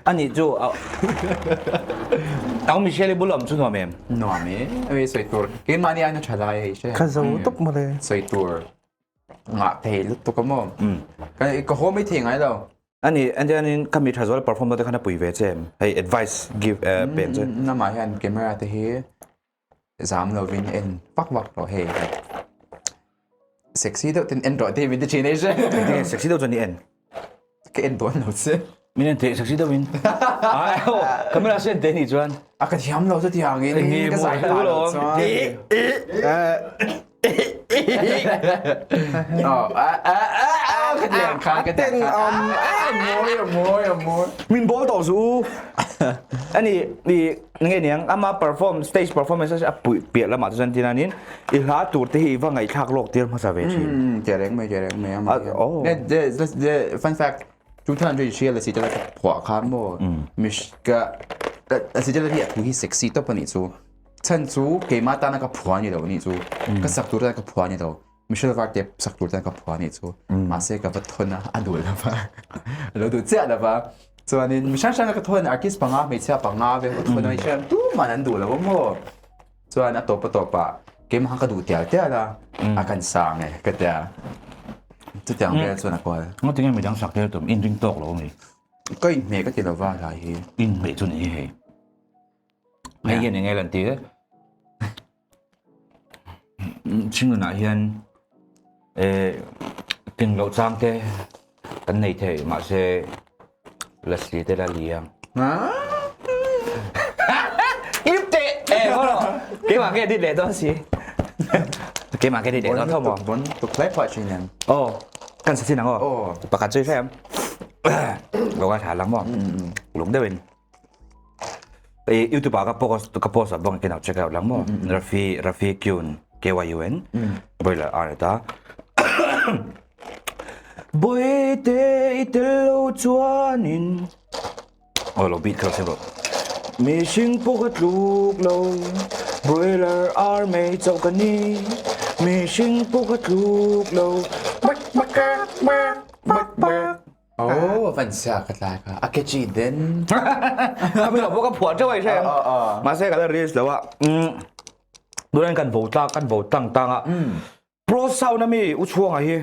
Ani chu Au Michelle i bul awm chu nuam em? Nuam e. Oi sawi tur. Keimahni aina tha lai hei hre. Ka zo tawp mawle. Sawi tur. Ngah thei lutuk a maw? Ka haw mai thei ngai lo. Ani endianin ka mi tha zual perform te khan a pui ve che em? Hei advice give pek che. Namah hian camera te hi zam lovin en vak vak rawh hei. Sexy deuh ten en rawh tih min ti thin ei hre. Tinge sexy deuh chuan i en? Ka en dawn lo che. Min en teh sexy deuh in. Ai ho camera sen te nih chuan. A ka thiam lo chu tiang in ka zai ta lo chuan. Min bawl tawh zu. Ani i nge niang ama perform stage performance a pui piah lamah chuan tin anin i hla tur te hi i va ngaihthlak lawk tir hmasa ve thin. Che reng mai che reng mai ama. Fun fact 2023 la si te la phuah kha mo mish ka si te la hi a thu hi sexy top ani chu. Chhan chu keimah tana ka phua ni lo nih chu. Ka sak tur tan ka phua ni lo. Michelle Varte sak tur tan ka phua nih chu. Mahse ka va thon a, a duh lova. A lo duh chiah lova. Chuanin mi hrang hrang ka thon artist panga hmeichhia panga vel ka thon a hriat tuman an duh lo a maw. Chuan a tawp a tawp ah keimah ka duh tial tial a, a kan sang e ka tia. Chutiang vel chuan a kual. Ngatinge midang sak tir tum inring tawk lo ami? Ka inhmeh ka ti lova lai hi. Inhmeh chu ni hei. Hei hian enge lan tir? Chhinglunah hian tling loh chang te kan nei thei mahse Leslie te la li ang. Ip teh! Eh maw rawh keimah nge dit leh dawn si. Keimah nge dit leh dawn tho maw? Bon tuk hlai phuah thin em. Aw kan sa chin ang aw. Pakhat zui hlai ang. Lo ngaithla lang maw? Lung deuhin. YouTube ah ka post ka post ah bawng kin check out lang mo Rafi Rafi Kyun K Y U N boiler ar ta Boy te i tel lo chuanin Oh lo beat kha se bro Mihring pawh ka tluk lo Broiler ar mei chauh ka ni Mihring pawh ka tluk lo Bak bak bak bak bak Oh, van sia ka tlai kha. A catchy den. Kami lo ka phuah teuh ai hre. Mahse ka la reels lo a. Duran kan vo tlak kan vo tang tang a. Pro sound ami u chhuanga hi.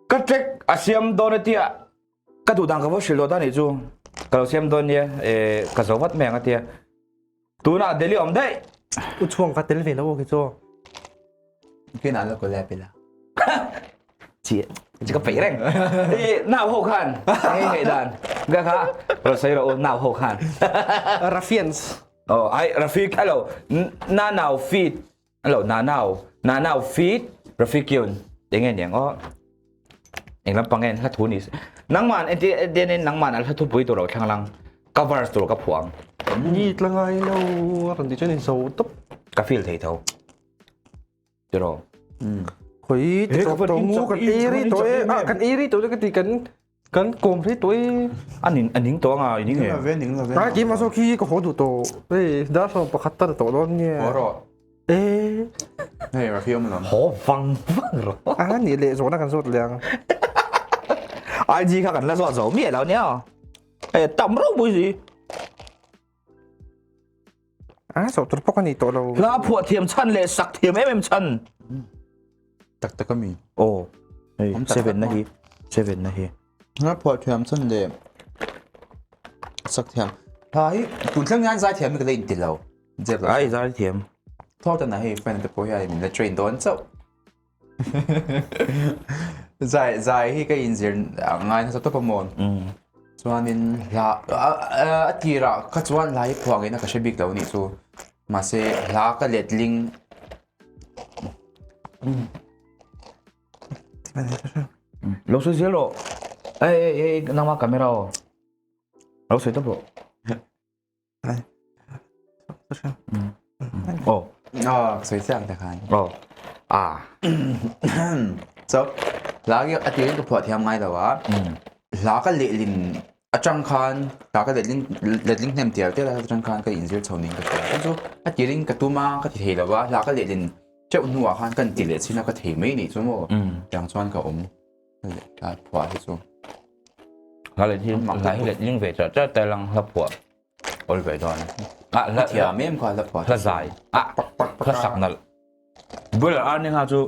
Ka track a siam dawn atia. Ka duh dan ka vo hril lo ta ni chu. Ka lo siam dawn nia e ka zo vat mai ang atia. Tunah Delhi awm daih. U chhuang ka tel ve lo khi chu. Kina lo collab ila. Chi chi ka peih reng. I nau ho khan. Hei hei dan. Ga kha. Ro sei ro nau ho khan. Rafians. Oh ai Rafiq hello. Na nau feed. Hello na nau. Na nau feed Rafiq yun. Enge niang o. Eng lampang en hla thu ni nangman enti den nangman a hla thu pui tur lo thlang lang covers tur ka phuang ni tla ngai lo a rawn ti chuan in zo tawp ka feel thei tho tiro khoi ti chok to ngu kan eri to e a kan eri to ka ti kan kan kom ri to e anin aning to nga ining e ve ning la ve ta ki ma so khi ka ho du to e da so pakhat ta to don nge ro E. Hei, Rafi awm lawm. Haw vang vang rawh. A nih leh zawhna kan zawt leh ang. IG kha kan la zawt zo miah lo nia. E tam ropui si. A zawh tur pawh ka nei tawh lo. Hla phuah thiam chhan leh sak thiam em em chhan. Tak tak ami. Aw. Hei, seven na hi. Seven na hi. Hla phuah thiam chhan leh sak thiam. Hla hi tun thleng hian zai thiam hi ka la inti lo. Zep lo. Ai zai thiam. Thawk tan ah hei friend te pawh hian min la train dawn chauh. Zai zai hi ka inzir ngai nasa tawp a maw. Chuanin hla a tirah kha chuan hla hi phuah ngei na ka hre bik lo nih chu. Mahse hla ka letling Lo sawi zel rawh. Ei ei ei nangma camera aw. Lo sawi tawp rawh. Oh. Oh, sawi chiang te khan. Oh. Ah. So, hla hi a tirin ka phuah thiam ngai lo a. Hla ka lehlin atang khan hla ka lehlin letling hnem tial tial atang khan ka inzir chho ning ka hria. Chu a tirin ka tum a ka ti thei lo a hla ka lehlin teuh hnuah khan kan ti leh chin a ka thei mai nih chu maw. Tiang chuan ka awm. Hla phuah hi chu. Hla leh hi hla hi letling ve chat chat te lang hla phuah. Ol ve dawn. Ah hla thiam em kha hla phuah. Hla zai. Ah hla sak nalh. Bul ar ni nga chu.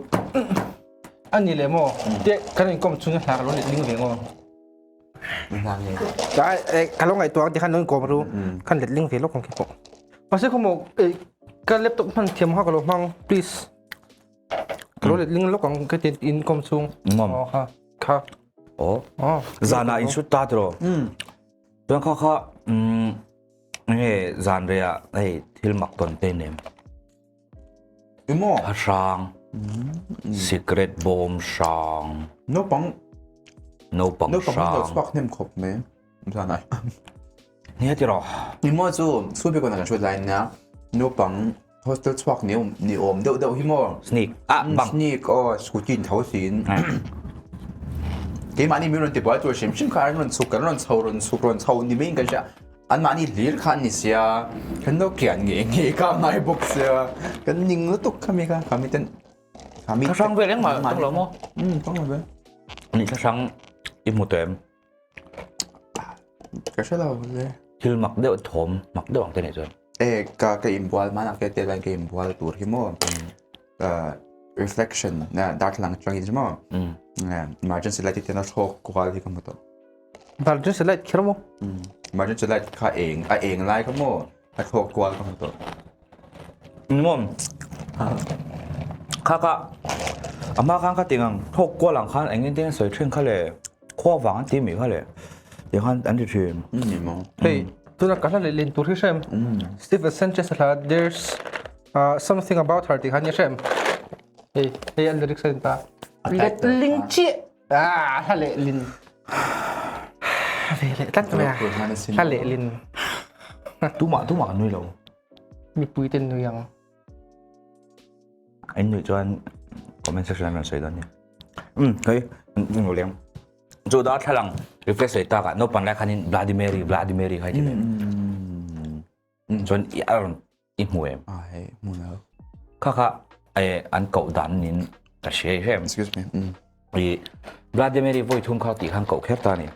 A ni le maw? Tiah kan inkawm chung hla ka lo let ling ve ngaw. Ka lo ngaihtuah ti khan lo inkawm ru. Kan let ling ve lawk ang khi pawh. Mahse khaw maw ka laptop hman thiam kha ka lo hmang please. Ka lo let ling lawk ang ka ti inkawm chung. Ngom. Kha kha. Oh. Zana in shoot ta tiro. Chuan kha kha nge zan rea hei thil mak tawn te nem. Emaw? A hrang. Secret bawm hrang. Naupang. Naupang Naupang hrang. lo chhuak hnem khawp mai. Zanai. Nia ti rawh. Emaw chu Subi kawna kan hruat lai nia naupang hostel chhuak ni awm ni awm deuh deuh hi maw? Sneak. Ah, bang. Sneak aw scooty in tho siin. Keimahni min rawn ti buai tur hrim hrim kha an rawn chhuk kan rawn chho rawn chhuk rawn chho ni maiin kan hria. Anmahni hlir kha an ni sia, kan lo kian ngei ngei kha a ngai bawk sia, kan ning lutuk kha mi kha, kha mi ten, kha mi Thla hrang vel engmah tawng lo maw? Umm tawng lo ve. Ni thla hrang i hmu tawh em? Ka hre lo le. Thil mak deuh thawm mak deuh ang te nih chuan. E ka ka inbual hmanah ke te lai ka inbual tur hi maw reflection darthlalang atangin chu maw emergency light te ten a thlawk kual hi ka hmu tawh. Emergency light kher maw? Emergency light kha eng a eng lai kha maw a thlawk kual ka hmu tawh. Nimawm. Kha kha a hma khan ka ti ngang thlawk kual ang khan engin te sawi thin kha le khua vang an ti mi kha le ti khan an ti thin. Ni maw? Hei tuna ka hla leh len tur hi hrem Stephen Sanchez hla there's uh, something about her ti khan ni hrem. Hei hei an lyrics a ni ta. Let ling chiah Ah, hla leh lin. Ve leh tlat mai a. Hla leh lin. Tumah tumah kan nui lo. Mipui ten nui ang. Anh nui chuan comment section an rawn sawi dawn nia. Um, hei, lo leng. Chu da thlalang refresh leh takah naupang lai khanin Bloody Mary, Bloody Mary kha i ti ve. Chuan i a rawn i hmu em? A hei, hmu lo. Kha kha eh, an koh dan nin ka hria i hrem. Excuse me. Mm. I Bloody Mary voi thum kha tih khan koh kher ta ni.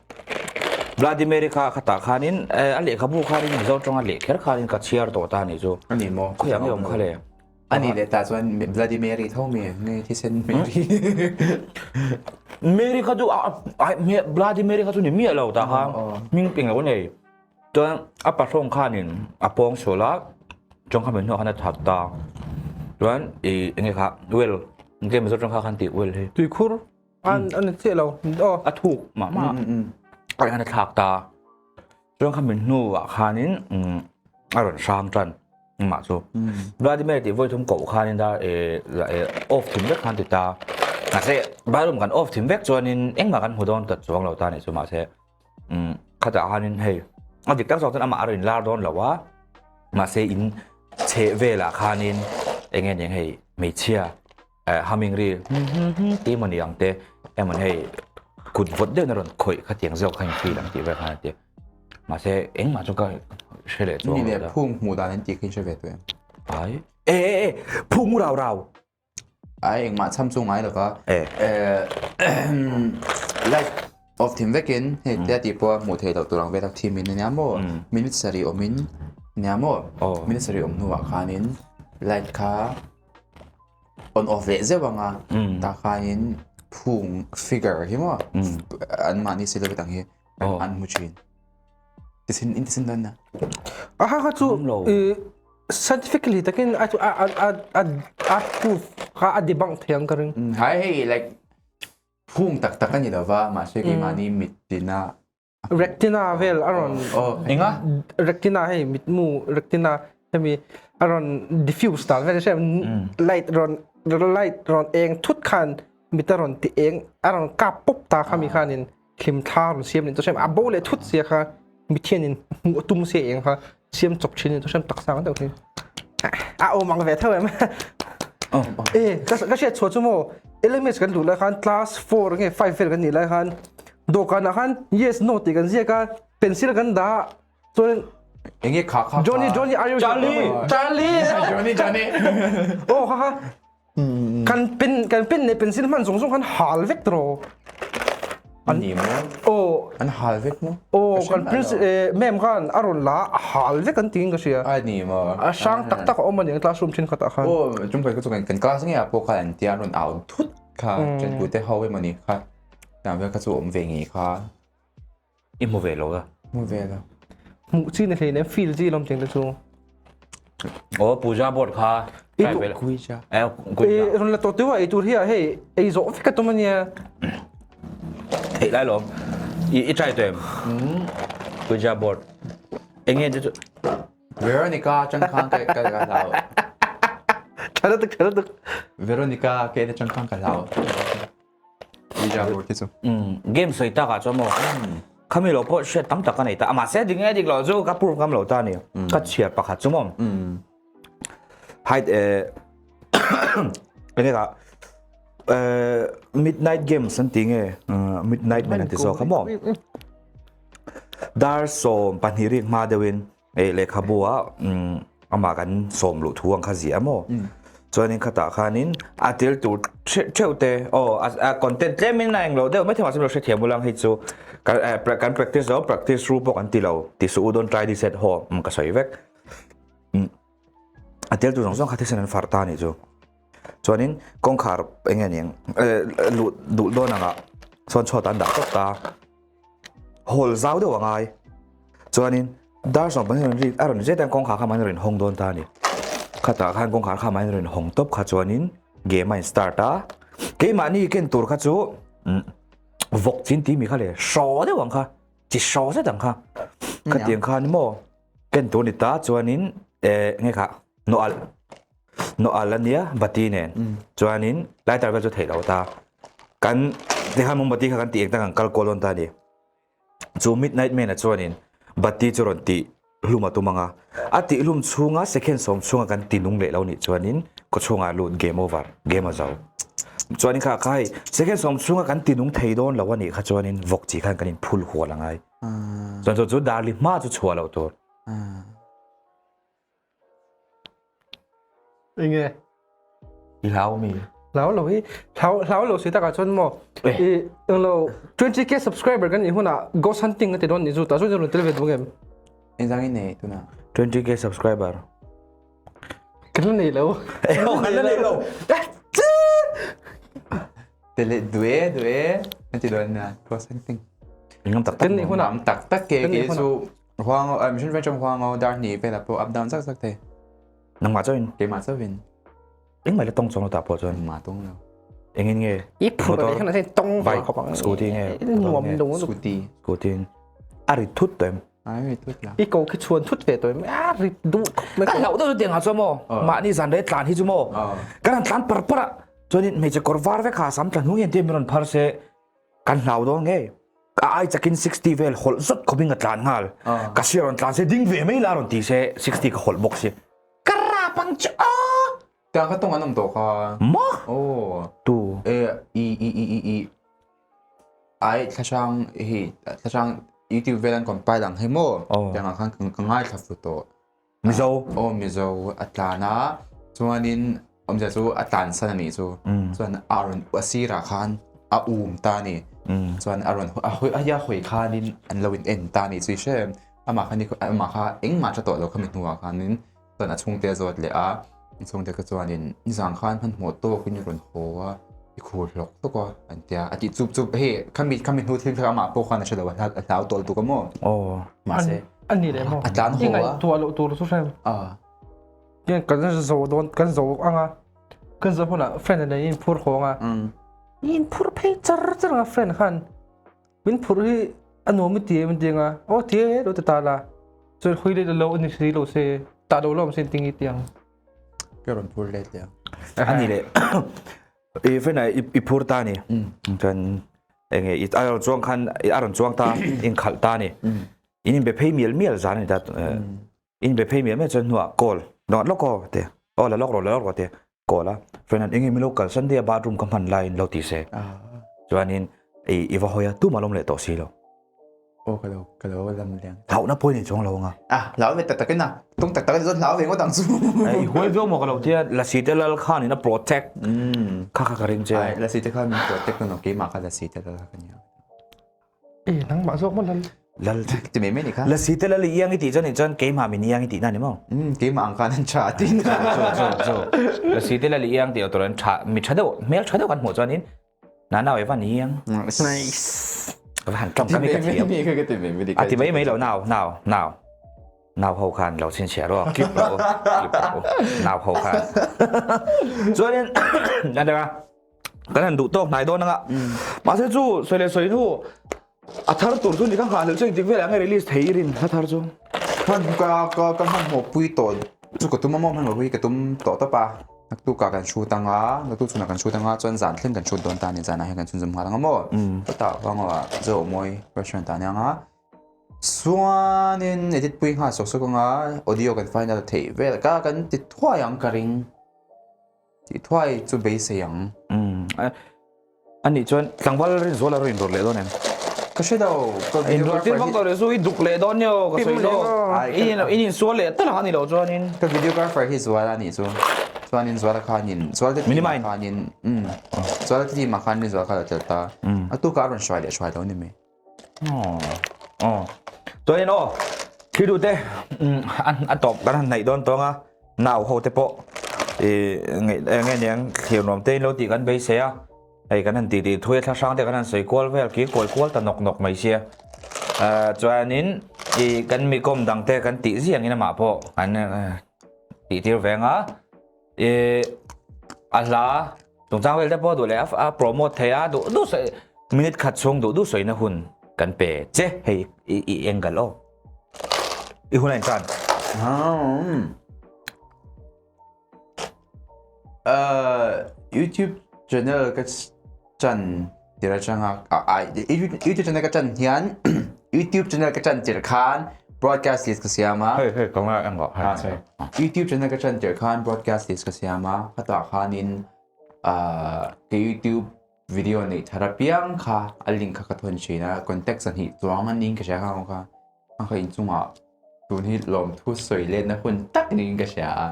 Bloody Mary kha khatah khanin eh, a lehkhabu khanin Mizo tawnga leh kher khanin ka chhiar tawh ta ni chu. A ni maw? Khawiah nge awm kha le? A ni leh tah chuan Bloody Mary tho mi nge thisen Mary. Mary kha chu a Bloody Mary kha chu ni miah lo tah kha hming ping lo nei. Chuan a pahrawng khanin a pawng sual a, chuan kha hmeichhia khan a that ta. Chuan ih enge kha well enge Mizo tawng kha khan tih well hi. Tuikhur an a ni chiah lo aw. A thuk mah mah a khan a thlak ta. Chuan kha min hnuah khanin a rawn hrang tan mah chu. Vladimir tih vawi thum koh khanin dar off thim vek khan ti ta. Mahse bathroom kan off thim vek chuanin engmah kan hmu dawn ta chuang lo ta nih chu mahse. Khatah khanin hei a dik tak zawk chuan amah a rawn inlar dawn lo a, mahse in chheh velah khanin eng nge niang hei hmeichhia humming ri tih emaw ni ang te emaw hei kut vawt deuhin a rawn khawih khatiang zawk kha in feel ang tih vel khan a ti a, mahse engmah chu ka hre leh chuang lo. Ni phung hmuh dan an tih kha in hre ve tawh em? Ai e e e phung rau rau. Ai engmah cham chu ngai lova light off thim vekin hei tia tih pawh a hmuh theih loh tur ang vel a thim in ania maw minute sarih awm in ania maw minute sarih awm hnuah khanin light kha on off leh zeuh ang a tah khanin phung figure hi maw an mahni silhouette ang hi an hmu thin. Tisin in tisin dan na. A ha kha chu scientifically takin a chu a a a a proof kha a debunk thei ang ka ring. Hai hei like phung tak tak ani lova mahse keimahni mit tina Rectina vel a rawn enga Rectina hei mitmu Rectina hemi a rawn diffuse dan vel hre light rawn light rawn eng thut khan mit a rawn ti eng a rawn kap pawp ta khami khanin hlimthla rawn siam nin chu a bo leh thut sia kha mithian in hmuh tum sia eng kha siam chawp thin in chu taksa ang deuh hi a awm ang ve tho em e ka ka hriat chhuah chu maw LMS kan luh lai khan class 4 nge 5 vel kan nih lai khan dawhkanah khan yes no tih kan ziak a pencil kan dah chuan enge kha kha Johnny Johnny are you Charlie Charlie Johnny Johnny oh kha kha Kan pen kan pen leh pencil hman zawng zawng khan hal vek tiraw? An ni maw? Aw. An hal vek maw? Aw kan princi eh ma'am khan a rawn la a hal vek an tiin ka hria. A ni maw? A hrang tak tak a awm a ni ang classroom thenkhatah khan. Aw chungkhat kha chu kan class ngeiah pawh khan an tia an rawn au thut. Kha ṭanpui te ho emaw ni kha tiang vel kha chu awm ve ngei kha. I hmu ve lo a. Hmu ve lo. Hmuh chi ni hleinem feel chi lawm tiang te chu. Aw puja board kha. I tu Kuija. Eh kuija. I rawn la tawh teuh a ei tur hi a hei ei zawh vek a tum ania. Theih lai lawm. I i try tawh em? Kuija board. Enge chu chu. Veronica atang khan ka ka ka hlau. Tha lutuk tha lutuk. Veronica ke atang khan ka hlau. Ouija board hi chu. Game sawi tak ah chuan maw khami lo pawh hriat tam tak ka nei ta a mahse dik nge dik lo chu ka prove ngam lo ta a ni. Ka chhiar pakhat chu maw height eh enge ka eh midnight games an ti nge midnight man an ti zawk kha maw. Dar 12 rik hma deuhin eh lehkhabu ah amah kan sawm luh thu ang kha ziah maw? Chuanin khatah khanin a tel tur theuh te aw a content tlemin a englo deuh maithei mahse milo hrethiam ula ang hei chu kan practice lo practice ru pawh kan ti lo ti suh u don't try this at home ka sawi vek a tel tur zawng zawng kha thisen an farh ta anih chu. Chuanin kawngkhar eng nge niang luh duh dawn angah chuan chhuat an dah tawp ta. Hall zau deuh a ngai. Chuanin dar 12 rawn rik a rawn zet hian kawngkhar kha mahni rawn hawng dawn ta a ni. Khatah khan kawngkhar kha mahni rawn hawng tawp kha chuanin game a in start a. Keimahni ken tur kha chu vawk chin tih mi kha le hraw deuh ang kha chi hraw zet ang kha. Khatiang khan maw ken tur ni ta chuanin eh nge kha nawh alh nawh alh a nia bati nen chuanin lighter vel chu theih loh ta. Kan tikhan mombati kha kan tih eng tak an kal kual dawn ta a ni. Chu midnight man a chuanin bati chu rawn tih hlum a tum ang a, a tih hlum chhunga second sawm chhunga kan ti nung leh lo nih chuanin kaw chhungah lut game over, game a zo. Chuanin kha kha hei second sawm chhunga kan ti nung thei dawn lo a nih kha chuanin vawk chi khan kan inphul hual a ngai. Chuan chu chu darli hma chu chhuah loh tur. Enge? I hlau mi? Hlau lo hi. Hlau hlau lo si takah chuan maw i englo 20k subscriber kan nih hunah ghost hunting ka ti dawn nih chu tah chuan rawn tel ve duh ngem? Engzang i nei tunah? 20k subscriber. Kan la nei lo. Kan la nei lo. Tele duhe duhe kan ti dawn nia ghost hunting. Engam tak tak. Kan nih hunah. Tak tak ke ke chu Huang eh mission venture huang o dar hnih velah pawh up down zak zak thei. Nangmah chauhin? Keimah chauhin. Engmah ila tawng chuang lo tah pawh chuan. Engmah tawng lo. Engin nge? I phur leh khan a tawng bike scooty nge? Nuam lo. Scooty. Scooty. A rit thut tawh em? A rit thut la. I ko khi chhuan thut ve tawh em? A rit duh khawp mai. Ka hlauh deuh chu tiang ah chuan maw? Mahni zan rei tlan hi chu maw? Kan han tlan par par a chuanin hmeichhe kawr var vek ha sam tla hnung hian tia min rawn phar se Kan hlau dawn ngei. Ka ai chakin 60 vel hawlh zawt khawpin ka tlan nghal. Ka sia rawn tlan se ding ve mai la rawn ti se 60 ka hawlh bawk si. Ka rap ang chu aw! Tiang kha tawng an awm tawh kha. Maw? Aw. Tu. E i i i i i ai thlahrang hei thlahrang youtube vel an compile ang hei maw? Tiang ah khan ka ngaithla fu tawh. Mizo. Aw Mizo a tlan a chuanin awmzia chu a tlan san a nih chu chuan a rawn a sirah khan a um ta a ni chuan a rawn a hawi a hawi khanin an lo in en ta a nih chu i hre em amah kha ni amah kha engmah tha tawh lo khami hnuah khanin chuan a chhungte a zawt leh a a chhungte kha chuanin nizan khan hmanhmawh tawkin i rawn haw a i khur hlawk hlawk a an tia a tih chup chup hei khami khami hnu thil kha amah pawh khan a hre lo a hlau tawlh tuk a maw mahse A ni leh maw? A tlan haw a. I ngaihtuah loh tur chu hrem. A. Tian kan zo dawn kan zo ang a. Kan zo hunah friend nen in phur haw ang a. In phur phei char char ang a friend khan. Min phur hi a nuam i ti em an ti ang a. Aw ti e lo ti ta la. Chuan hui leh lo a ni si lo se tah lo lawm se an ti ngi ti ang. Ka rawn phur let leh ang. A ni leh. I friend ah i phur ta ni. Chuan enge i a rawn chuang khan a rawn chuang ta in khalh ta ni. In inbe phei mial mial zan a ni ta. In inbe phei mial mial chuan hnuah call dawt lawk aw ti. Aw la lawk rawh la lawk rawh ti call a. Friend an enge min lo kal Sunday a bathroom ka hman laiin lo ti se. Chuanin i i va hawi a tumah lawm leh tawh si lo. Aw ka lo ka lo lam leng. Hlauhna pawh i nei chuang lo anga. Ah hlau ve tak tak in a tung tak tak in chuan hlau ve ngawt ang chu. I huai viau maw ka lo tia Lasi te lal khan in a protect kha kha ka ring che. Ai Lasi te khan min protect na no keimah kha Lasi te lal kha ka nia. E nangmah zawk maw lal. Lal ti mai mai ni kha. Lasi te lal i iang i tih chuan nih chuan keimah min iang i tihna ni maw? Um, keimah ang khan an tha tin. Chu chu chu. Lasi te lal i iang tih tur an tha mi tha deuh hmel tha deuh kan hmuh chuan in na nau evan i iang. Nice. Ka va han tawng ka mi ka thiam. Ti mai ka ti mai mai A ti mai mai lo nau nau nau. Nau ho khan lo chhinchhiah rawh clip rawh u clip rawh u nau ho khan. Chuan in an kan han duh tawk hnai dawn anga. Mahse chu sawi leh sawi hnu A thar tur chu ni ka nghah hlelh chu engtik velah nge release thei i rin a thar chu? Hman ka ka ka hmanhmawh pui tawh chu ka tum a maw hmanhmawh pui ka tum tawh tawp a naktuk ah kan shoot anga naktuk chhunah kan shoot anga chuan zan thleng kan shoot dawn ta a ni zanah hian kan chhunzawm nghal anga maw chutah vang ah Zomawi restaurant ah ania anga chuanin edit pui nghal sawk sawk anga audio kan final theih vel ka kan ti thuai ang ka ring ti thuai chu beisei ang. Anih chuan tlangval Rinzuala rawn inrawt leh dawn em? Ka hre lo, ka video Inrawt tir vak tawh leh chu i duk leh dawn nia ka sawi lo. In insual leh tal ang a ni loh chuanin. Ka videographer hi Zuala anih chu. Chuanin Zuala khanin Zuala te team ah khanin umm Zuala te team ah khan Rinzuala kha a lo tel ta. A tukah a rawn hruai leh hruai lo ni mai. Aw. Chuanin aw thil duh te a tawp kan han hnaih dawn tawng a. Nau ho te pawh i nge niang thlir nuam te in lo tih kan beisei a, hei kan han titi thui a thlahrang te kan han sawi kual vel kir kawi kual ta nawk nawk mai sia. Chuanin i kan mi kawm dang te kan tih ziang in amah pawh kan tih tir veng a, i a hla chungchang vel te pawh duh leh a promote thei a duh duh sawi minute khat chhung duh duh sawina hun kan pe che hei i angle aw. I hun a intan. YouTube channel ka chan tir atanga YouTube channel ka chan hian YouTube channel ka chan tir khan broadcast list ka siam a. Hei hei ka ngai ang hei. YouTube channel ka chan tir khan broadcast list ka siam a. Khatah khanin ka YouTube Video neih thar apiang kha a link kha ka thawn thin a, contact zahnih chuang a niin ka hria kha kha a ka inchungah tun hi lawmthu sawi letna hun tak niin ka hria a,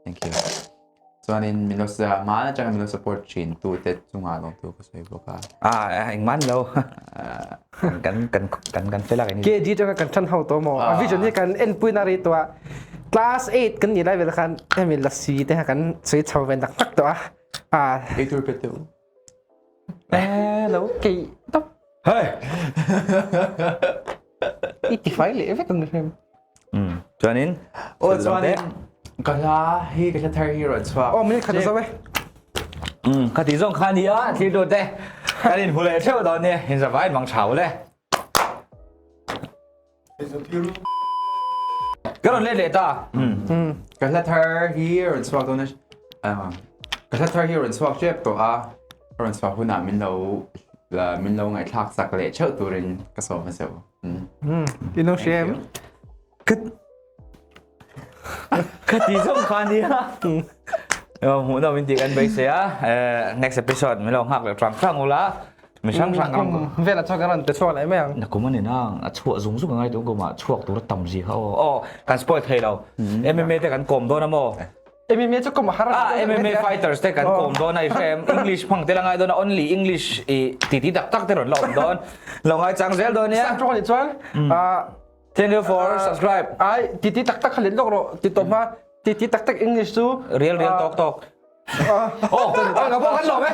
thank you. Chuanin min lo sa hmaan atanga min lo support thin tu te chungah lawmthu ka sawi bawk a. Ah engmah ni lo kan kan kan kan fel a kan KG atanga kan than ho tawh maw a vision hi kan enpui na rei tawh a class 8 kan nih lai vel khan hemi lasi te kha kan sawi chho ve nak nak tawh a ah Eitur pe teuh. Lo kei tawp. Hey. I ti fai leh vek ang hrem. Chuanin Oh chuanin ka hla hi ka hla thar hi rawn chhuak. Oh min khat zo e. Ka ti zawng kha nia thil tu te kan in hmu leh theuh dawn nia in zavai mang thau le. Ka rawn let leh ta. Ka hla thar hi rawn chhuak dawn a ka hla thar hi rawn chhuak tep tawh a rawn chhuak hunah min lo min lo ngaihthlak sak leh theuh turin ka sawm hmasa u. In lo hria em? Ka ti zawng kha nia. Hmuhnawm in tih kan beisei a. Next episode min lo nghak leh hrang hrang ula. Mi hrang hrang kan Vel a chuak a rawn pe chhuak leh mai ang. Na kum a ni nang a chhuah zung zung a ngai tun kumah chhuak tur a tam zia kha aw. Aw kan spoil thei lo. MMA te kan kawm dawn a maw? MMA chu kawm a har Ah MMA fighters te kan kawm dawn a i hre em? English hmang te la ngai dawn a only English i titi tak tak te rawn la awm dawn. Lo ngai chang zel dawn nia. Sang tawng a nih chuan Thank you for subscribe. Ai titi tak tak kha let lawk rawh ti tawp hma titi tak tak English chu real real talk talk. Oh, ka pawh kan lawm e.